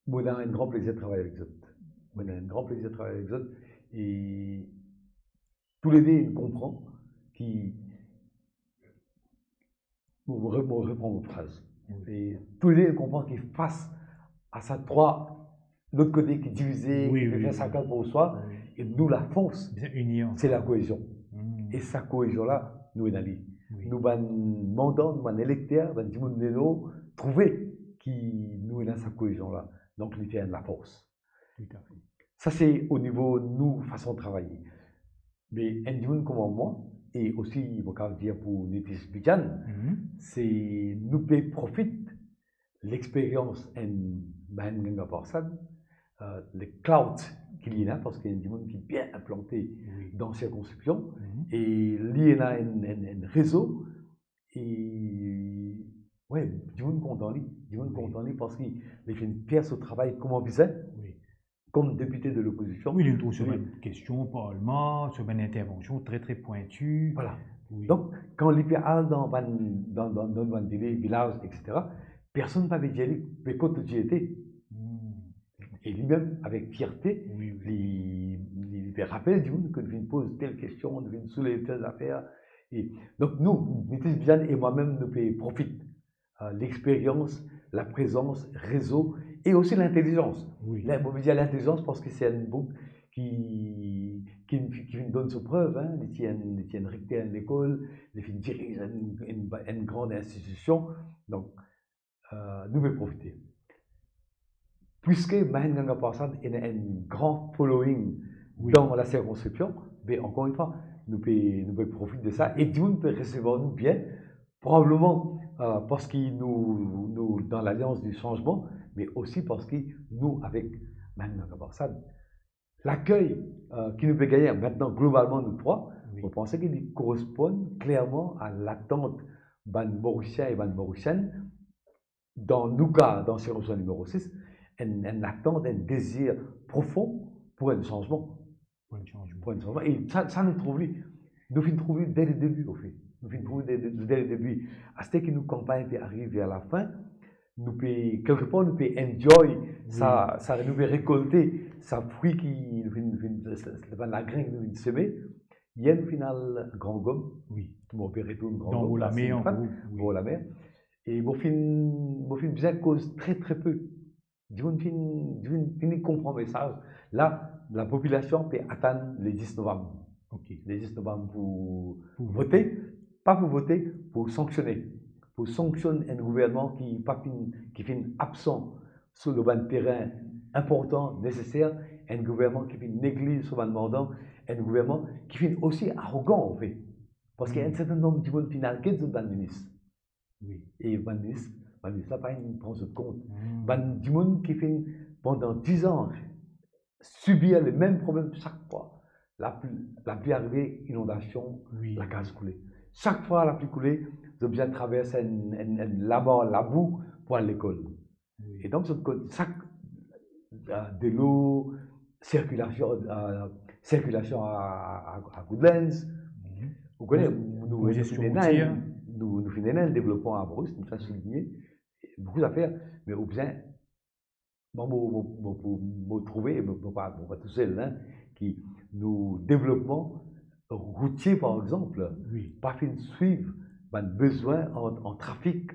mo ena enn gran plezir travay avek zot. Mo ena enn gran plezir travay avek zot. E toulede nou konpran ki, mo, mo re-, mo repran mo fraz. Oui. E toulede nou konpran ki fas a sa trwa lot kote ki divize, Oui, ki oui, fer oui. Sakenn pou swa, Oui. e nou lafors, Bizin ini ansanm. se lakoezion. Hmm. E sa koezion la, nou ena li. Oui. Nou bann mandan, nou bann elekter, bann dimoun nou trouve ki nou ena sa koezion la. Donk, li fer enn lafors. Tout à fait. Sa se o nivo nou fason travay. Me enn dimoun kouma mwa, e osi mo kapav dir pou Nitish Bidyan, Mhm. se nou pe profit lexperyans enn Mahenn Ganga Prasad, euh, le clout ki li ena, parski enn dimoun ki bien inplante Oui. dan sirkonskripsion, Mhm. e li ena enn, enn, enn rezo, e, we, dimoun kontan li, dimoun Oui. kontan li parski li finn fer so travay kouma bizin, Oui. kom depite de lopozision. Oui, li trouv so Oui. bann kestion o parlman, so bann intervansion tre, tre pwinti. Voilà. Oui. Donk, kan li pe al dan bann, dan, dan, dan bann vile-, vilaz, et cetera, personn pa pe dir li, "Me kot to ti ete?" Hmm. E li mem, avek fierte, Oui, oui. li, li, li pe rapel dimoun ki nou finn poz tel kestion, nou finn soulev tel zafer. E donk, nou, Nitish Bidyan e mwa mem, nou pe profit, euh, lexperyans, laprezans, rezo e osi lintelizans. Oui. La, mo pe dir lintelizans parski se enn boug ki, ki, ki finn donn so prev, hein. Li ti enn, li ti enn rekter enn lekol, li finn diriz enn, enn, enn gran institusion. Donk, euh, nou pe profite. Puiske Mahenn Ganga Prasad ena enn gran following Oui. dan la sirkonskripsion, be, ankor enn fwa, nou pe, nou pe profit de sa e dimoun pe resevwar nou bien, probableman, euh, parski nou, nou dan Lalians di Sanzman, me osi parski nou, avek Mahenn Ganga Prasad, lakey, euh, ki nou pe gagne aster globalman nou trwa, Oui. mo panse ki li koresponn klerman a latant bann Morisien e bann Morisienn, dan nou ka, dan sirkonskripsion nimero sis, enn, enn latant, enn dezir profon pou enn sanzman. Pou enn sanzman. Pou enn sanzman. E sa, sa nou trouv li. Nou finn trouv li dès le début, au fait. Nou finn trouv li dès, dès, dès le début. Aster ki nou kanpagn pe ariv ver lafin, nou pe, kelkepar, nou pe enjoy sa, sa, nou pe rekolte sa fwi ki nou finn, finn, sa, sa, sa bann lagrin ki nou finn seme. Yer nou finn al Gran Gom. Wi. Mo pe retourn Gran Gom, Bor Lamer, Saint-Étienne, an group, wi. Bor Lamer. E mo finn, mo finn bizin koz tre, tre pe. Dimoun finn, dimoun finn konpran mesaz. La, lapopilasion pe atann le dis novam. Ok. Le dis novam pou, pou vote. Vote. Pa pou vote, pou sanksionn. Pou sanksionn enn gouvernman ki pa finn, ki finn absan sou le bann terin inportan, neseser, enn gouvernman ki finn negliz so bann manda, enn gouvernman ki finn osi arogan, anfet. Paski, hmm, enn serten nonb dimoun finn al get zot bann minis. Wi. E bann minis, bann minis la pa inn pran zot kont. Hmm. Bann dimoun ki finn pandan diz an sibir le mem problem sak fwa. Lapli, lapli arive, inondasion, wi, lakaz koule. Sak fwa lapli koule, zot bizin travers enn, enn, enn lamar labou pou al lekol. Wi. E donk, zot konn sak, euh, delo, sirkilasion, euh, sirkilasion a, a, a, a Goodlands. Mhm. Ou kone, konj-, nou, konjestion routier, nou, nou finn ena enn devlopman a Moris, nou finn souligne boukou zafer, me ou bizin, bon, mo, mo, mo, mo, mo trouve, mo, mo pa, mo pa tousel, hein, ki nou devlopman routie, par exanp, wi, pa finn swiv bann bezwin an, an trafik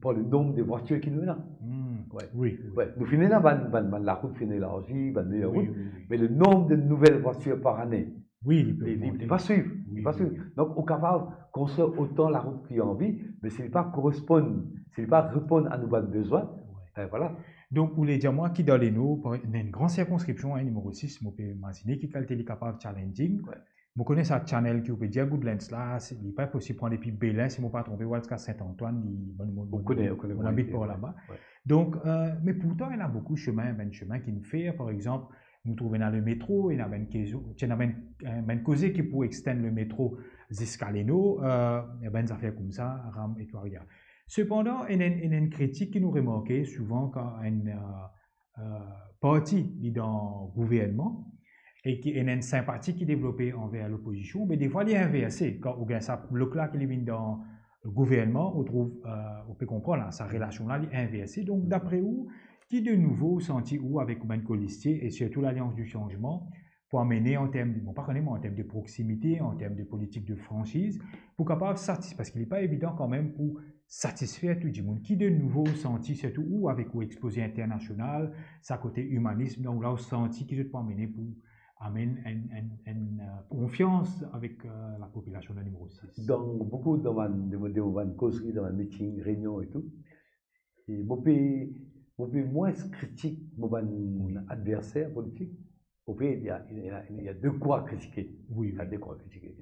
par le nonb de vwatir ki nou ena. Hmm. Wi, wi. Wi, nou finn ena bann, bann, bann larout finn elarzi, bann meyer rout, wi, wi, me le nonb de nouvel vwatir par ane, wi, li pe ogmante, li pa swiv, li pa swiv. Wi, wi. Donk, ou kapav konstrir otan larout ki anvi, me si li pa koresponn, si li pa reponn a nou bann bezwin, wi, ben, vwala. Donk, ou le dir mwa ki dan Leno, par, ena enn gran sirkonskripsion, hein, nimero sis, mo pe imazine ki kalite li kapav challenging. Wi. Mo kone sa channel ki ou pe dir Goodlands la, se, li pa posib pran depi Belen, si mo pa tronpe, ou al ziska Saint-Antoine, li, mo, mo, mo, mo, mo abit par la. Ou kone, ou kone, ou kone bien, wi. Donk, euh, me pourtan, ena boukou semin, bann semin ki finn fer, par exanp, nou trouve ena le metro, ena bann kezo, ti ena bann, euh, bann koze ki pou extend le metro ziska Leno, euh, e bann zafer koumsa, ram etwaria. Sepandan, ena, ena enn kritik ki nou remarke souvan kan enn, euh, euh, parti li dan gouvernman e ki ena enn sinpati ki devlope anver lopozision, me defwa li inverse. Kan ou gagn sa blok la ki li vinn dan gouvernman, ou trouv, euh, ou pe konpran la, sa relasion la, li inverse. Donk, dapre ou, ki de nouvo ou santi ou avek ou bann kolistie e sirtou Lalians di Sanzman pou amene an term, mo pa kone mwa, an term de proximite, an term de politik de fransiz, pou kapav satis-, paski li pa evidan kanmem pou satisfer tou dimoun. Ki de nouvo ou santi, sirtou ou avek ou expoze internasional, sa kote imanism, donk la ou santi ki zot pou amene pou amenn enn, enn, enn, euh, konfians avek, euh, lapopilasion dan nimero sis? Dan boukou, dan bann, dan, dan bann kozri, dan bann meeting, reynion e tou, e mo pe, mo pe mwins kritik mo bann, wi, adverser politik. Mo pe, il y a, il y a, il y a de quoi critiquer. Wi, wi. Il y a de quoi critiquer.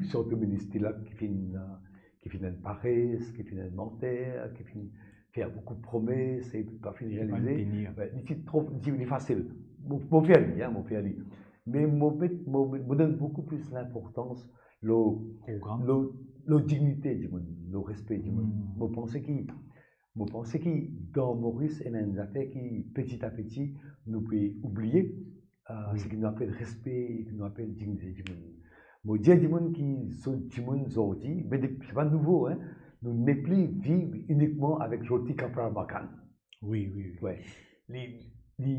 Sirtou minis Tilak ki finn, euh, ki finn enn pares, ki finn enn manter, ki finn fer boukou promes e pa finn realize. Li pa tenir. Wi, li ti tro, li, li fasil. Mo, mo fer li, hein, mo fer li. Me mo met, mo, mo donn boukou plis linportans lor, program, lor, lor dignite dimoun, lor respe dimoun. Hmm. Mo panse ki, mo panse ki dan Moris, ena enn zafer ki, peti a peti, nou pe oubliye, euh, wi, seki nou apel respe, ki nou apel dignite dimoun. Mo dir dimoun ki zot dimoun zordi, me de, se pa nouvo, hein, nou nepli viv inikman avek roti kapra makan. Wi, wi, wi. Wi. Li, li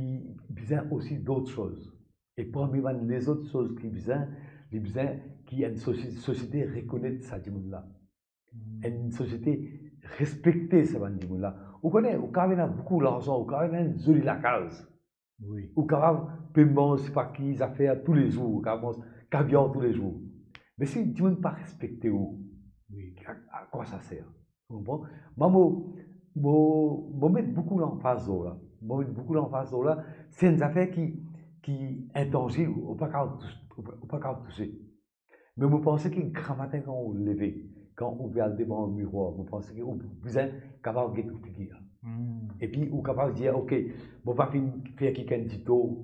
bizin osi dot soz. E parmi bann lezot soz ki bizin, li bizin ki enn sosi-, sosiete rekonet sa dimoun la. Hmm. Enn sosiete respekte sa bann dimoun la. Ou kone, ou kapav ena boukou larzan, ou kapav ena enn zoli lakaz. Wi. Ou kapav pe manz sipa ki zafer toulezour, ou kapav manz kaviar toulezour. Me si dimoun pa respekte ou, wi, a, a kwa sa ser? Ou konpran? Mwa, mo, mo, mo met boukou lanfaz lor la. Mo met boukou lanfaz lor la. Se enn zafer ki, ki intanzib, ou pa kapav tous-, ou pa, ou pa kapav touse. Me mo panse ki gramatin kan ou leve, kan ou pe al devan mirwar, mo panse ki ou bizin kapav get ou figir. Hmm. Epi ou kapav dir, "Ok, mo pa finn fer kikenn ditor,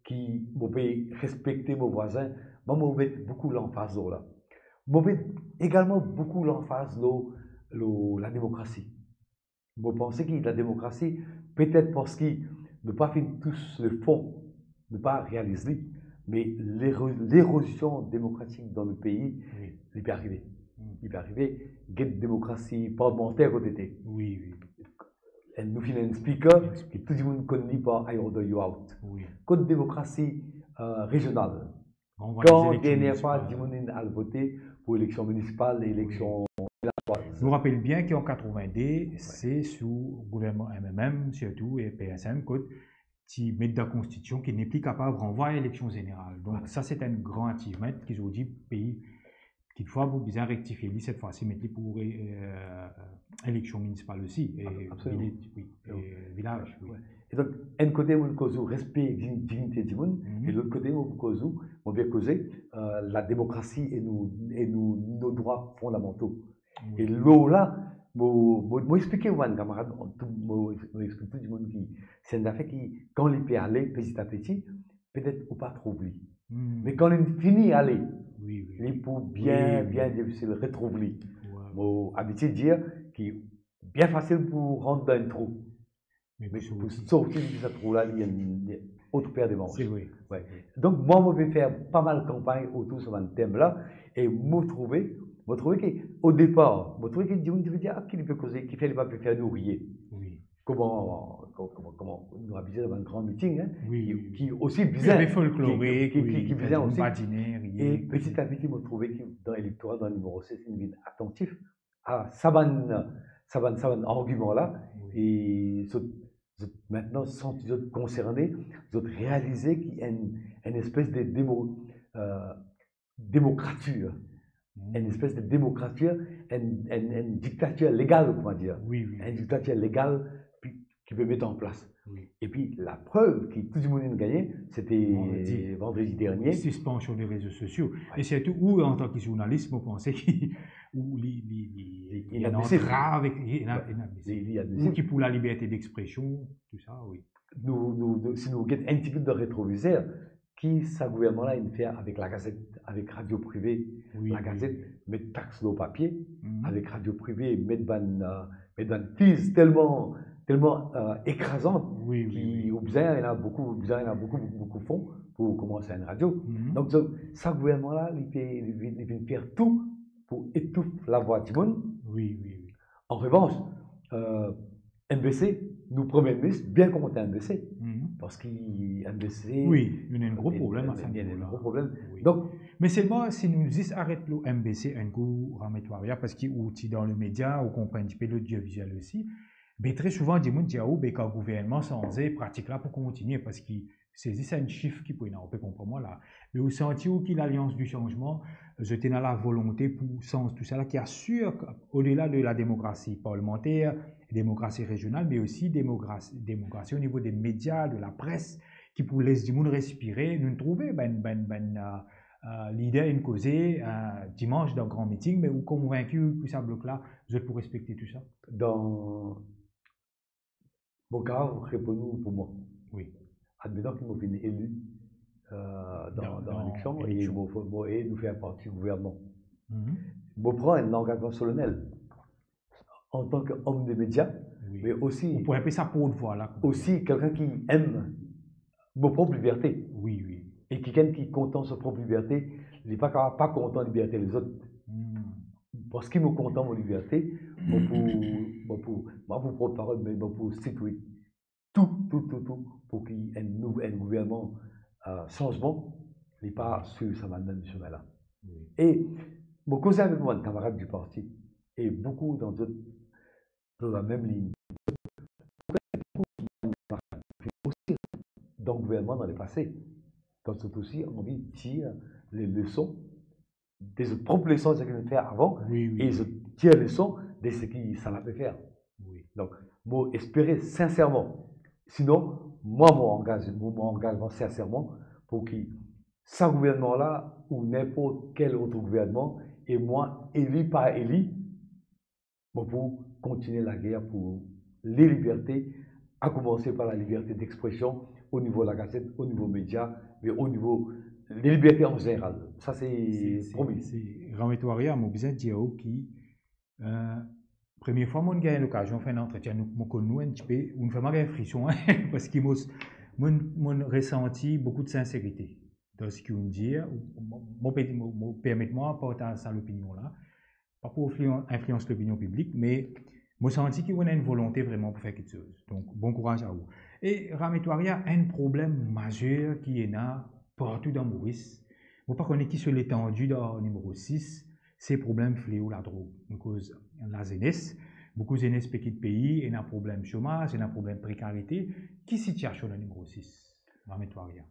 ki mo pe respekte mo vwazin." Mwa, mo met boukou lanfaz lor la. Mo met egalman boukou lanfaz lor, lor lademokrasi. Mo panse ki lademokrasi, petet parski nou pa finn tous lefon, nou pa realiz li, me lero-, lerozion demokratik dan nou pei, wi, li pe arive. Hmm. Li pe arive, get demokrasi parlmanter kot ete. Wi, wi. enn, nou finn ena enn speaker, ki tou dimoun konn li par I order you out. Kot demokrasi, euh, rezional? Kan dernie fwa dimoun inn al vote pou eleksion minisipal, eleksion vilaz. Nou rapel bien ki an katrevinde, se sou gouvernman M M M sirtou e P S M kot ti met dan konstitision ki nepli kapav ranvway eleksion zeneral. Donk sa se enn gran achievement ki zordi pei, kikfwa pou bizin rektifie li, set fwa si met li pou re-, euh, eleksion minisipal osi. E vilaz, wi, e vilaz, wi. E donk, enn kote mo koz ou respe, dign-, dignite dimoun, e lot kote mo koz ou, mo pe koze, euh, lademokrasi e nou, e nou, nos droits fondamentaux. E lor la, mo, mo, mo explike bann kamarad, mo, mo explike tou dimoun ki, se enn zafer ki, kan li pe ale peti a peti, petet ou pa trouv li. Me kan li fini ale, li pou bien, bien difisil retrouv li. Mo abitie dir ki bien fasil pou rant dan enn trou. Me pou sorti de sa trou la, li ena enn lot per de manch. Donk, mwa, mo pe fer pa mal kanpagn otour sa bann tem la, e mo trouve, mo trouve ki, o depar, mo trouve ki dimoun ti pe dir, "Ah, ki li pe koze, kifer li pa pe fer nou riye?" Kouma, kouma, kouma, kouma nou abitie dan bann gran miting, hein, ki, ki osi bizin, ki, ki, ki bizin osi. E peti a peti, mo trouve ki dan elektora, dan nimero sis, li vinn atantif a sa bann, sa bann, sa bann argiman la, e zot, zot mintnan santi zot konserne, zot realize ki enn, enn espes de demo-, euh, demokratir, enn espes de demokratir, enn, enn, enn diktatir legal, kouma dir. Enn diktatir legal ki, ki pe met an plas. Epi laprev ki tou dimoun inn gagne, se te vandredi dernie. Sispansion de rezo sosio. E sirtou ou, antan ki zournalis, mo panse ki ou li, li, li, li, li ena antrav, li ena, li ena, li, li admisib. Ou ki pou laliberte dekspresion, tou sa, wi. Nou, nou, nou, si nou get enn tigit dan retrovizer, ki sa gouvernman la inn fer avek lagazet, avek radio prive, lagazet, met tax lor papie, avek radio prive, met bann, euh, met bann fees telman, telman, euh, ekrazan ki ou bizin, ena boukou, ou bizin, ena boukou, boukou, boukou fon pou koumans enn radio. Donk, sa, sa gouvernman la, li pe, li, li, li vinn fer tou pou etouf lavwa dimoun. An revanch, euh, M V C, nou premie minis bien kontan M V C, parski M V C, wi, li ena enn gro problem a sa nivo la. Donk, me selman, si nou zis aret lor M V C enn kou, Ramé Touaria, parski ou ti dan lemedia, ou konpran enn tipe lodioviziel osi, be tre souvan dimoun dir a ou, be kan gouvernman sanze, pratik la pou kontinie, parski se zis enn sif ki pou ena, ou pe konpran mwa la. Me ou santi ou ki Lalians di Sanzman, zot ena lavolonte pou sanz tou sa la, ki asir, odela de lademokrasi parlimanter, demokrasi rezional, me osi demokrasi, demokrasi o nivo de media, de lapres, ki pou les dimoun respire. Nou trouve bann, bann, bann, euh, euh, lider inn koze, euh, dimans dan gran miting, me ou konvinki ki sa blok la, zot pou respekte tou sa? Dan Mo kapav reponn ou pou mwa. Wi. Admetan ki mo vinn eli, euh, dan, dan, dan eleksion, e mo, mo, e nou fer parti gouvernman. Mo pran enn langazman solenel antan ki om de media, wi, me osi, ou pou enpe sa portvwa la, osi kelkenn ki em mo prop liberte. Wi, wi. E kikenn ki kontan so prop liberte, li pa kapav pa kontan liberte lezot. Parski mo kontan mo liberte, mo pou, mo pou, mo pou portparol, me mo pou sikir tou, tou, tou, tou, pou ki enn nou-, enn gouvernman, euh, sanzman, li pa swiv sa bann mem semin la. Wi. E mo koze avek bann kamarad di parti, e boukou dan zot, zot dan lamem lign. Osi dan gouvernman dan lepase, kan zot osi anvi tir le leson de zot prop leson, seki zot fer avan, wi, wi, e zot tir leson de seki sa la pe fer. Wi. Donk, mo espere sinserman, sinon, mwa, mo angaz, mo, mo angazman sinserman pou ki sa gouvernman la ou ninport kel lot gouvernman, e mwa, eli pa eli, mo pou kontinie lager pou le liberte, a koumanse par laliberte dekspresion o nivo lagazet, o nivo media, me o nivo le liberte an zeneral. Sa se, se, se promi. Se, Ramé Touaria, mo bizin dir ou ki, euh, premie fwa mo gagn lokazion fer enn antretien, nou, mo konn nou enn tipe, ou fer mwa gagn frison, hein, parski mo, mo, mo resanti boukou de sinserite dan seki ou dir, ou, mo, mo pe, mo, mo permet mwa partaz sa lopinion la, pa pou inflian-, inflians lopinion piblik, me Mo santi ki ou ena enn volonte vreman pou fer kiksoz. Donk, bon kouraz a ou. E Ram Etwaria, enn problem mazer ki ena partou dan Moris. Mo pa kone ki so letandi dan nimero sis, se problem fleo ladrog. Nou koz lazenes, boukou zenes pe kit pei, ena problem somaz, ena problem prekarite. Ki sitiasion dan nimero sis, Ram Etwaria?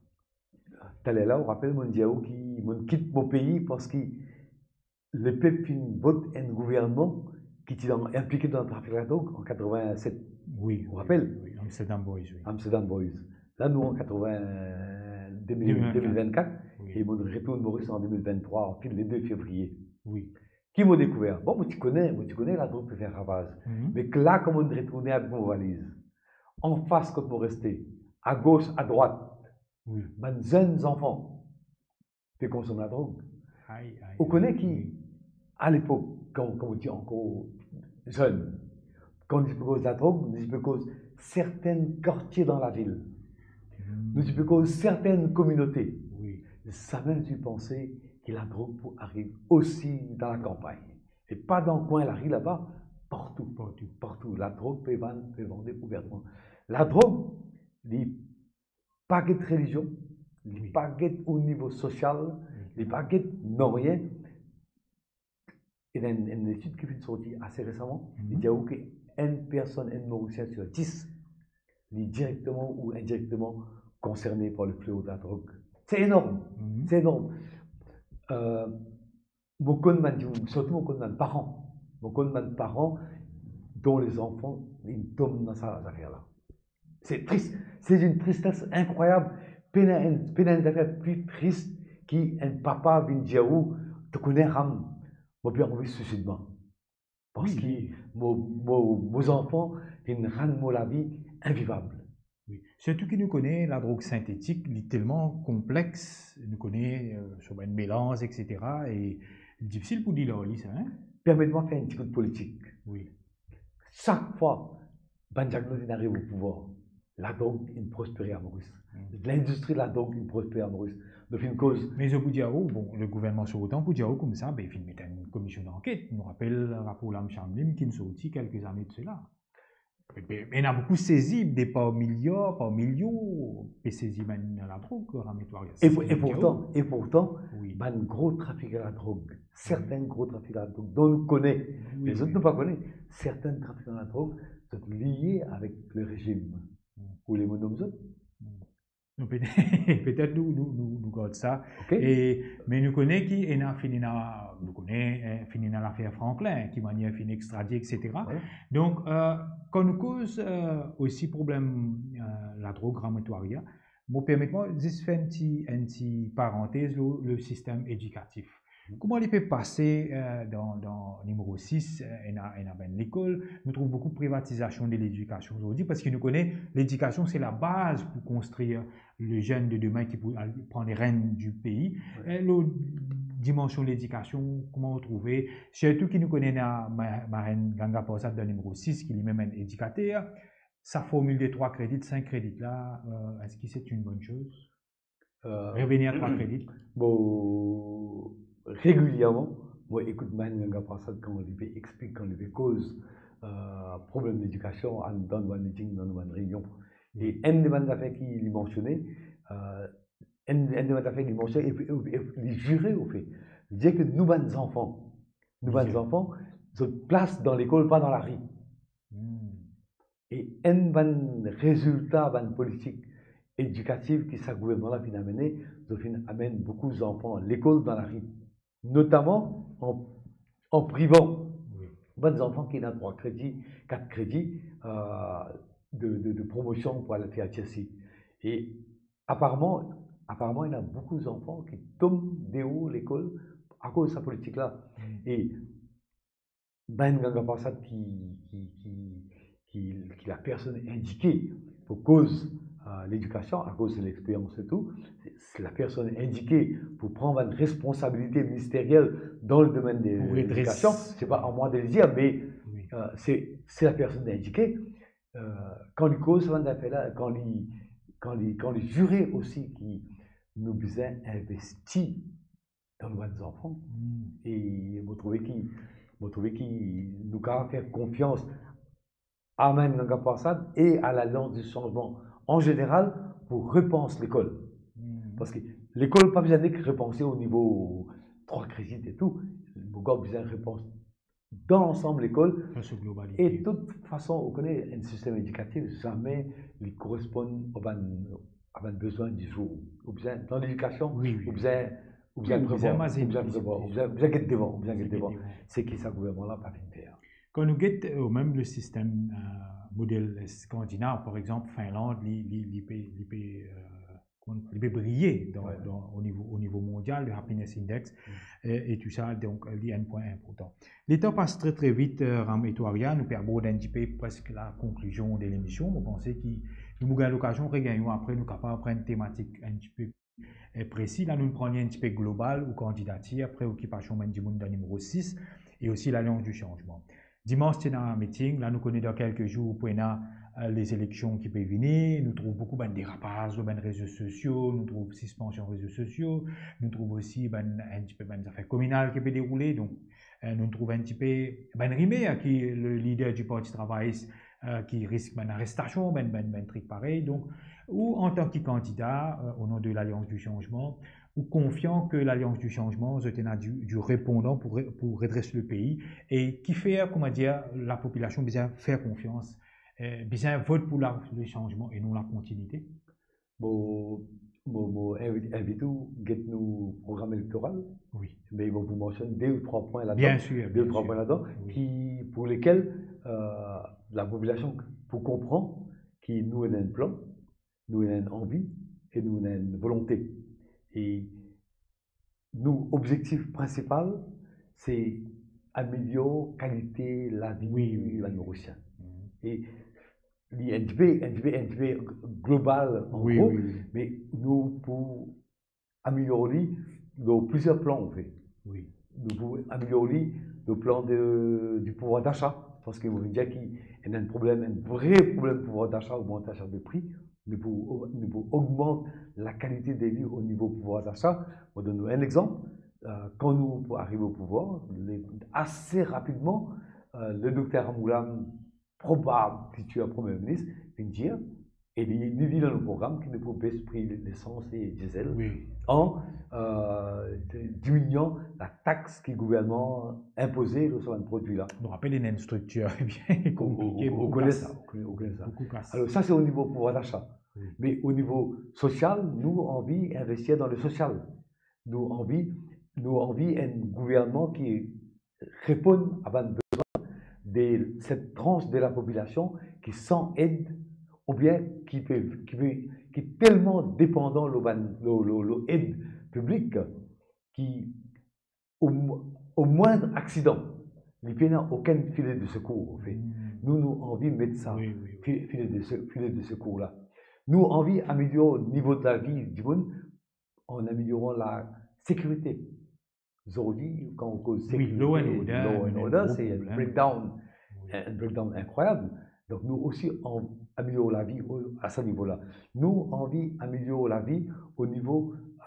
Taler la, ou rapel, mo'nn dir ou ki mo'nn kit mo pei parski lepep finn vot enn gouvernman ki ti dan, inplike dan trafik ladrog an katrevin-set. Wi, ou rapel? Wi, Amsterdam Boys, wi. Amsterdam Boys. La, nou an katrevin, de mil, de mil vinn-kat. De mil vinn-kat. Wi. E mo'nn retourn Moris an de mil vinn-trwa, anfin, le de fevriye. Wi. Ki mo dekouver? Bon, mo ti kone, mo ti kone ladrog pe fer ravaz. Mhm. Me la, kan mo'nn retourne avek mo valiz, anfas kot mo reste, agos, adrwat, wi, bann zenn zanfan pe konsom ladrog. Ay, ay, ou kone ki, wi, alepok, kan, kan nou ti ankor zenn, kan nou ti pe koz ladrog, nou ti pe koz sertin kartie dan lavil. Hmm. Nou ti pe koz sertin kominote. Wi. Zamem nou ti panse ki ladrog pou ariv osi dan lakanpagn. E pa dan kwin lari laba, partou. Partou. Partou. Ladrog pe vann, pe vande ouvertman. Ladrog, li pa get relizion, li, wi, pa get ou nivo sosial, wi, li pa get nanye. Ena enn, enn etid ki finn sorti ase resaman, mhm, li dir ou ki enn personn, enn Morisien sir dis, li direkteman ou indirekteman konserne par le fleo de la drog. Se enorm, mhm, se enorm. Euh, Mo konn bann dimoun, sirtou mo konn bann paran. Mo konn bann paran dont lezanfan inn tom dan sa zafer la. Se tris, se enn tristes inkrwayab. Pena enn, pena enn zafer pli tris ki enn papa vinn dir ou, "To kone Ram, mo pe anvi suisid mwa. Parski, wi, wi, mo, mo, mo zanfan inn rann mo lavi invivab." Wi. Sirtou ki nou kone ladrog sintetik, li telman konplex, nou kone, euh, so bann melanz, et cetera, e difisil pou deal ar li sa, hein? Permet mwa fer enn ti kout politik. Wi. Sak fwa bann diagnoz inn ariv o pouvwar, ladrog inn prospere a Moris. Hmm. Lindistri ladrog inn prospere a Moris. Nou finn koz. Me zot pou dir ou, bon, le gouvernman sortan pou dir ou koumsa, be, finn met enn komision danket. Nou rapel rapor Lam Shamlim ki'nn sorti kelke zane de sela. Be, be, ena boukou sezi, de par miliar, par milion, pe sezi bann ladrog, Ram Etwaria. E pou-, e pourtan, e pourtan, wi, bann gro trafikan ladrog, sertin gro trafikan ladrog, dont nou kone, wi, lezot, wi, nou pa kone, sertin trafikan ladrog, zot lie avek le rezim. Hmm. Ou le mo nom zot? Hmm. Nou pe-, petet nou, nou, nou, nou gard sa. Ok. E, me nou kone ki ena finn ena, nou kone, eh, finn ena lafer Franklin, ki manier finn extradie, et cetera. Wi. Donk, euh, kan nou koz, euh, osi problem, euh, ladrog, Ram Etwaria, mo permet mwa zis fer enn ti, enn ti parantez lor le sistem edikatif. Kouma li pe pase, euh, dan, dan nimero sis, euh, ena, ena bann lekol, nou trouv boukou privatizasion de ledikasion zordi, parski nou kone ledikasion se labaz pou konstrir le zenn de demin ki pou al pran le renn di pei. Wi. Euh, lor dimansion ledikasion, kouma ou trouve, sirtou ki nou kone ena ma-, marenn Ganga Prasad dan nimero sis, ki limem enn edikater, sa formil de trwa kredi, sink kredi la, euh, eski se enn bonn soz? Euh, revenir a trwa kredi. Bon, regilierman, mo ekout marenn Ganga Prasad kan li pe explik, kan li pe koz, euh, problem ledikasion, an-, dan nou bann meeting, dan nou bann reynion. E enn de bann zafer ki li mansione, euh, enn, enn de bann zafer ki li mansione, e, e, e li zire, anfet. Li dir ki nou bann zanfan, nou bann zanfan, zot plas dan lekol, pa dan lari. Hmm. E enn bann rezilta bann politik edikatif ki sa gouvernman la finn amene, zot finn amenn boukou zanfan lekol dan lari, notaman an, an privan. Wi. Bann zanfan ki ena trwa kredi, kat kredi, euh, de, de, de promosion pou al fer T S C. E aparman, aparman, ena boukou zanfan ki tom deor lekol akoz sa politik la. Hmm. E bann Ganga Prasad ki, ki, ki, ki, ki lapersonn indike pou koz, euh, ledikasion, akoz de lexperians e tou, se, se lapersonn indike pou pran bann responsabilite ministeriel dan le domenn de ledikasion. Pou redres- Se pa a mwa de le dir, me, wi, euh, se, se lapersonn indike. Euh, kan li koz sa bann zafer la, kan li, kan li, kan li zire osi ki nou bizin investi dan nou bann zanfan. Hmm. E mo trouve ki, mo trouve ki nou kapav fer konfians a Maïm Nanga Prasad e a Lalians di Sanzman an zeneral pou repans lekol. Hmm. Parski lekol pa bizin nek repanse o nivo trwa kredit e tou. Mo krwar bizin repans dan lansam lekol. Dans sa globalite. E de tout fason, ou kone, enn sistem edikatif, zame li koresponn a bann, a bann bezwin di zour. Ou bizin, dan ledikasion, wi, wi, ou bizin, ou bizin, wi, ou bizin prevwar, mazinn, ou bizin prevwar, ou bizin, ou bizin get devan, ou bizin get devan. Ou bizin get devan. Se ki sa gouvernman la pa finn fer. Kan nou get, euh, mem le sistem, euh, model skandinav, par exanp, Finland, li, li, li pe, li pe, euh, kouma, li pe briye dan, wi, dan, o nivo, o nivo mondial, le Happiness Index, mm, e, e tou sa, donk, li enn pwin inportan. Letan pas tre, tre vit, euh, Ram Etwaria, nou pe abord enn tipe preske la konklizion de lemision. Mo panse ki nou pou gagn lokazion regagn ou apre, nou kapav pran tematik enn tipe, eh, presi. La, nou pran li enn tipe global, ou kandidatir, preokipasion bann dimoun dan nimero sis, e osi Lalians di Sanzman. Dimans, ti ena meeting, la nou kone dan kelke zour pou ena, eh, lezeleksion ki pe vini. Nou trouv boukou bann derapaz lor bann rezo sosio, nou trouv sispansion rezo sosio, nou trouv osi bann, enn tipe bann zafer kominal ki pe deroule. Donk, eh, nou trouv enn tipe bann rimer ki le lider di Parti Travayis, eh, ki risk bann arestasion, bann, bann, bann trik parey. Donk, ou antan ki kandida, eh, o non de Lalians di Sanzman, ou konfian ke Lalians di Sanzman, zot ena di, di repondan pou re-, pou redres le pei, e ki fer, kouma dir, lapopilasion bizin fer konfians, eh, bizin vot pou la, le sanzman e non lakontinite? Mo, mo, mo invit, invit ou get nou program elektoral. Wi. Me bon, pou mansionn de ou trwa pwin ladan. Bien sir, de ou trwa pwin ladan, wi, ki, pou lekel, euh, lapopilasion pou konpran ki nou ena enn plan, nou ena enn anvi e nou ena enn volonte. E nou obzektif prinsipal, se amelior kalite lavi, wi, wi, wi, bann Morisien. Mhm. E li enn tipe, enn tipe, enn tipe global, an gro, wi, wi, wi, me nou pou amelior li lor plizier plan, anfet. Wi. Nou pou amelior li lor plan de, di pouvwar dasa, parski mo vinn dir ki ena enn problem, enn vre problem pouvwar dasa, ogmantasion de pri. Nou pou, nou pou ogmant lakalite de vi o nivo pouvwar dasa. Mo donn nou enn lexanp. Euh, kan nou pou arive o pouvwar, le, ase rapidman, euh, le dokter Ramgoolam, probab fitir Premie Minis, vinn dir, e li, li, li dan nou program ki nou pou bes pri lesans e dizel, wi, an, euh, di-, diminian latax ki gouvernman inpoze lor sa bann prodwi la. Bon, apre, li ena enn striktir bien konplike, ou, ou, ou, boukou kas sa. Ou kone, ou kone sa. Boukou kas. Alor, sa se o nivo pouvwar dasa. Wi. Me o nivo sosial, nou anvi investir dan le sosial. Nou anvi, nou anvi enn gouvernman ki reponn a bann bezwin de set trans de lapopilasion ki san ed, oubien ki pe, ki pe, ki telman depandan lor bann, lor, lor, lor ed piblik ki o mo-, o mwin aksidan, li pena okenn file de sekour, anfet. Hmm. Nou, nou anvi met sa, wi, wi, wi, fi-, file de se-, file de sekour la. Nou anvi amelior nivo de lavi dimoun an amelioran lasekirite. Zordi, kan ou koz, wi, sekirite, law and order, law and order, se enn gro problem, breakdown, wi, enn breakdown inkrwayab. Donk, nou osi anvi amelior lavi o, a sa nivo la. Nou anvi amelior lavi o nivo,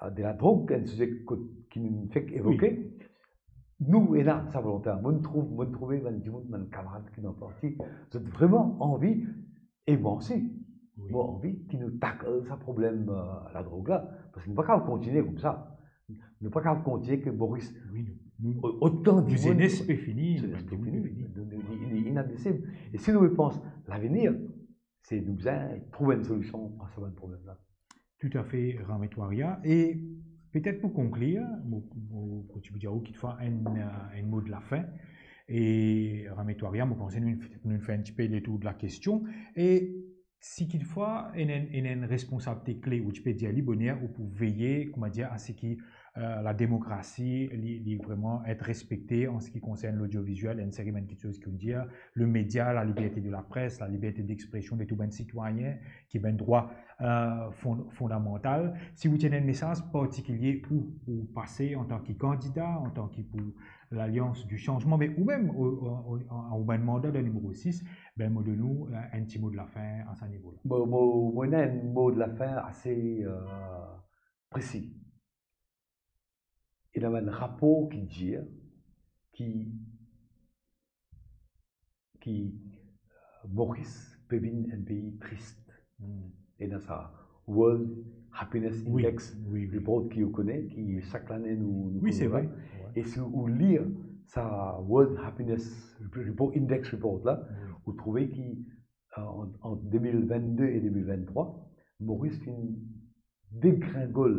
euh, de ladrog, enn size kot, ki nou fek evoke. Wi. Nou ena sa volonte. Mo trouv, mo trouve bann dimoun, bann kamarad ki dan parti, zot vreman anvi, e mwa osi, wi, mo anvi ki nou takl sa problem, euh, ladrog la, parski nou pa kapav kontinie koumsa. Nou pa kapav kontinie ke Moris, wi, nou, nou, o-, otan dimoun, zenes pe fini, zenes pe fini, li, li, li inadmisib. E si nou repans lavenir, se nou bizin trouv enn solision a sa bann problem la. Toutafe, Ram Etwaria. E petet pou konklir, mo, mo, mo ti pou dir ou kitfwa enn, euh, enn mo de lafin. E Ram Etwaria, mo panse nou, nou fer enn tipe letour de lakestion. E si kitfwa ena enn, ena enn responsabilite kle, ou ti pe dir li boner, ou pou veye, kouma dir, a se ki, euh, lademokrasi, li, li vreman et respekte an se ki konsern lodioviziel, enn seri bann kiksoz ki ou dir, le media, laliberte de lapres, laliberte dekspresion de tou bann sitwayin, ki bann drwa, euh, fon-, fondamantal. Si ou ti ena enn mesaz partikilie pou, pou pase antan ki kandida, antan ki pou Lalians di Sanzman, me ou mem, o, o, o, an, an bann manda dan nimero sis, be, mo donn ou, euh, enn ti mo de lafin a sa nivo la. Mo, mo, mo ena enn mo de lafin ase, euh, presi. Ena bann rapor ki dir ki, ki, Moris pe vinn enn pei tris. Hmm. Ena sa World Happiness Index report ki ou kone, ki sak lane nou, nou... Wi, se vre. E si ou lir sa World Happiness Report, Index Report la, ou trouve ki, euh, ant, ant de mil vennde e de mil venntrwa, Moris finn degringol,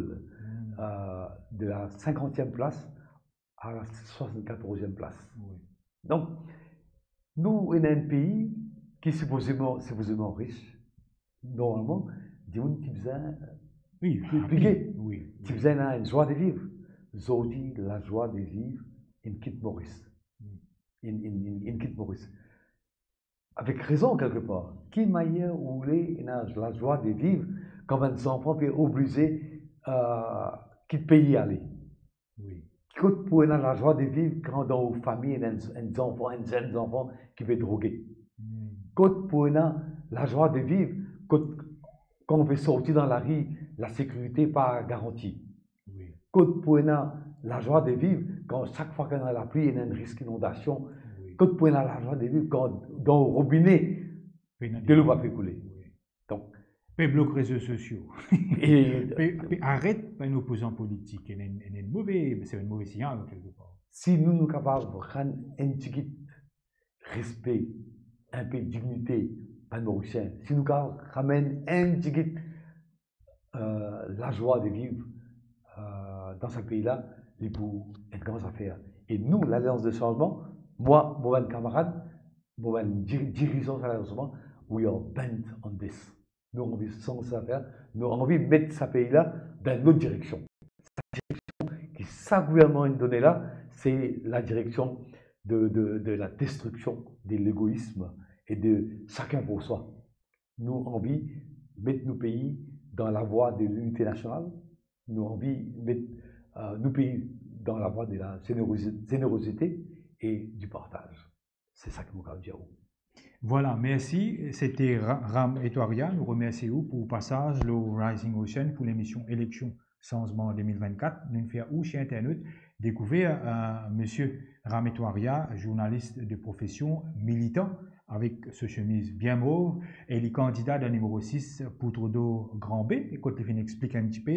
euh, de la sinkantiem plas a la swasannkatorz plas. Wi. Donk, nou ena enn pei ki sipozeman, sipozeman ris. Normalman, dimoun ki bizin pli, pli ge. Wi, ti bizin ena enn zwa de viv. Zordi, lazwa de viv inn kit Moris. Inn, inn, inn, inn kit Moris. Avek rezon, kelkepar. Ki manier ou oule ena lazwa de viv kan bann zanfan pe oblize, euh, kit pei ale? Wi. Kot pou ena lazwa de viv kan dan ou fami ena enn, enn zanfan, enn zenn zanfan ki pe droge? Hmm. Kot pou ena lazwa de viv kot, kan ou pe sorti dan lari, lasekirite pa garanti? Wi. Kot pou ena lazwa de viv kan sak fwa ki ena lapli, ena enn risk inondasion? Wi. Kot pou ena lazwa de viv kan dan ou robine, ena delo pa pe koule? Wi. Donk, pe blok rezo sosio. E pe, pe aret bann opozan politik, ena enn, ena enn move, se enn move signal, kelkepar. Si nou, nou kapav rann enn tigit respe, enpe dignite bann Morisien, si nou kapav ramenn enn tigit, euh, lazwa de viv, euh, dan sa pei la, li pou enn gran zafer. E nou, Lalians de Sanzman, mwa, mo bann kamarad, mo bann di-, dirizan sa Lalians de Sanzman, we are bent on this. Nou anvi sanz sa zafer, nou anvi met sa pei la dan enn lot direksion. Sa direksion ki sa gouvernman inn done la, se la direksion de, de, de la destriksion, de legoism e de sakenn pou swa. Nou anvi met nou pei dan lavwa de linite nasional, nou anvi met, euh, nou pei dan lavwa de la zenerozi-, zenerozite e di partaz. Se sa ki mo kapav dir ou. Vwala, mersi. Sete Ra-, Ram Etwaria. Nou remersie ou pou pasaz lor Rising Ocean pou lemision Eleksion Sanzman de mil vennkat. Nou fer ou, ser internot, dekouver, euh, misie Ram Etwaria, zournalis de profesion, militan, avek so semiz bien mov, e li kandida dan nimero sis pou Trodor Grand Baie, kot li finn explik enn tipe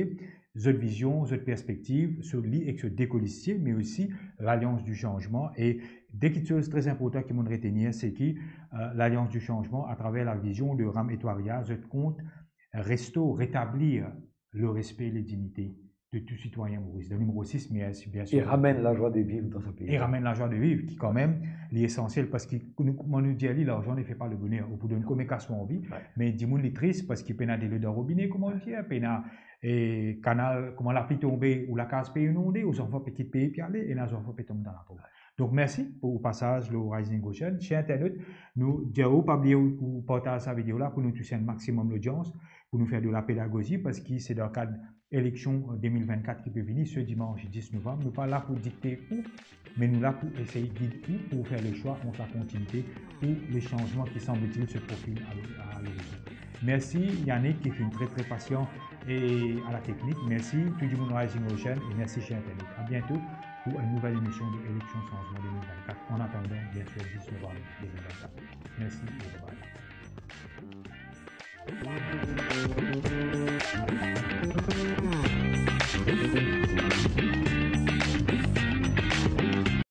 zot vizion, zot perspektiv, so li ek so de kolisier, me osi Lalians di Sanzman. E de kiksoz tre inportan ki mo'nn retenir, se ki, euh, Lalians di Sanzman, atraver lavizion de Ram Etwaria, zot kont restore, retablir le respe e le dignite de tou sitwayin morisien. Dan nimero sis, me, bien sir. E ramenn lazwa de viv dan sa pei. E ramenn lazwa de viv, ki kanmem, li esansiel, parski nou, kouma nou dir li, l'argent ne fait pas le bonheur. Ou pou donn komie kas ou anvi, me dimoun li tris parski pena delo dan robine, kouma nou dir, pena, e, kanal, kouma lapli tonbe, ou lakaz pe inonde, ou zanfan pe kit pei pe ale, ena zanfan pe tonbe dan latrou. Donk, mersi pou ou pasaz lor Rising Ocean. Ser internot, nou dir ou pa bliye ou, ou partaz sa video la pou nou tous enn maximum lodians, pou nou fer de la pedagozi, parski se dan kad eleksion, euh, de mil vennkat ki pe vini, se dimans dis novam. Nou pa la pou dikte ou, me nou la pou esey gid ou pou fer le swa ant la kontinite ou le sanzman ki, sanble-t-il, se profil a, a lorizon. Mersi Yannick ki finn tre, tre pasian e a la teknik. Mersi tou dimoun Rising Ocean e mersi ser internot. A biento pou enn nouvel emision de Eleksion Sanzman de mil vennkat. An atandan, bien sir, dis novam de mil vennkat. Mersi e bye bye.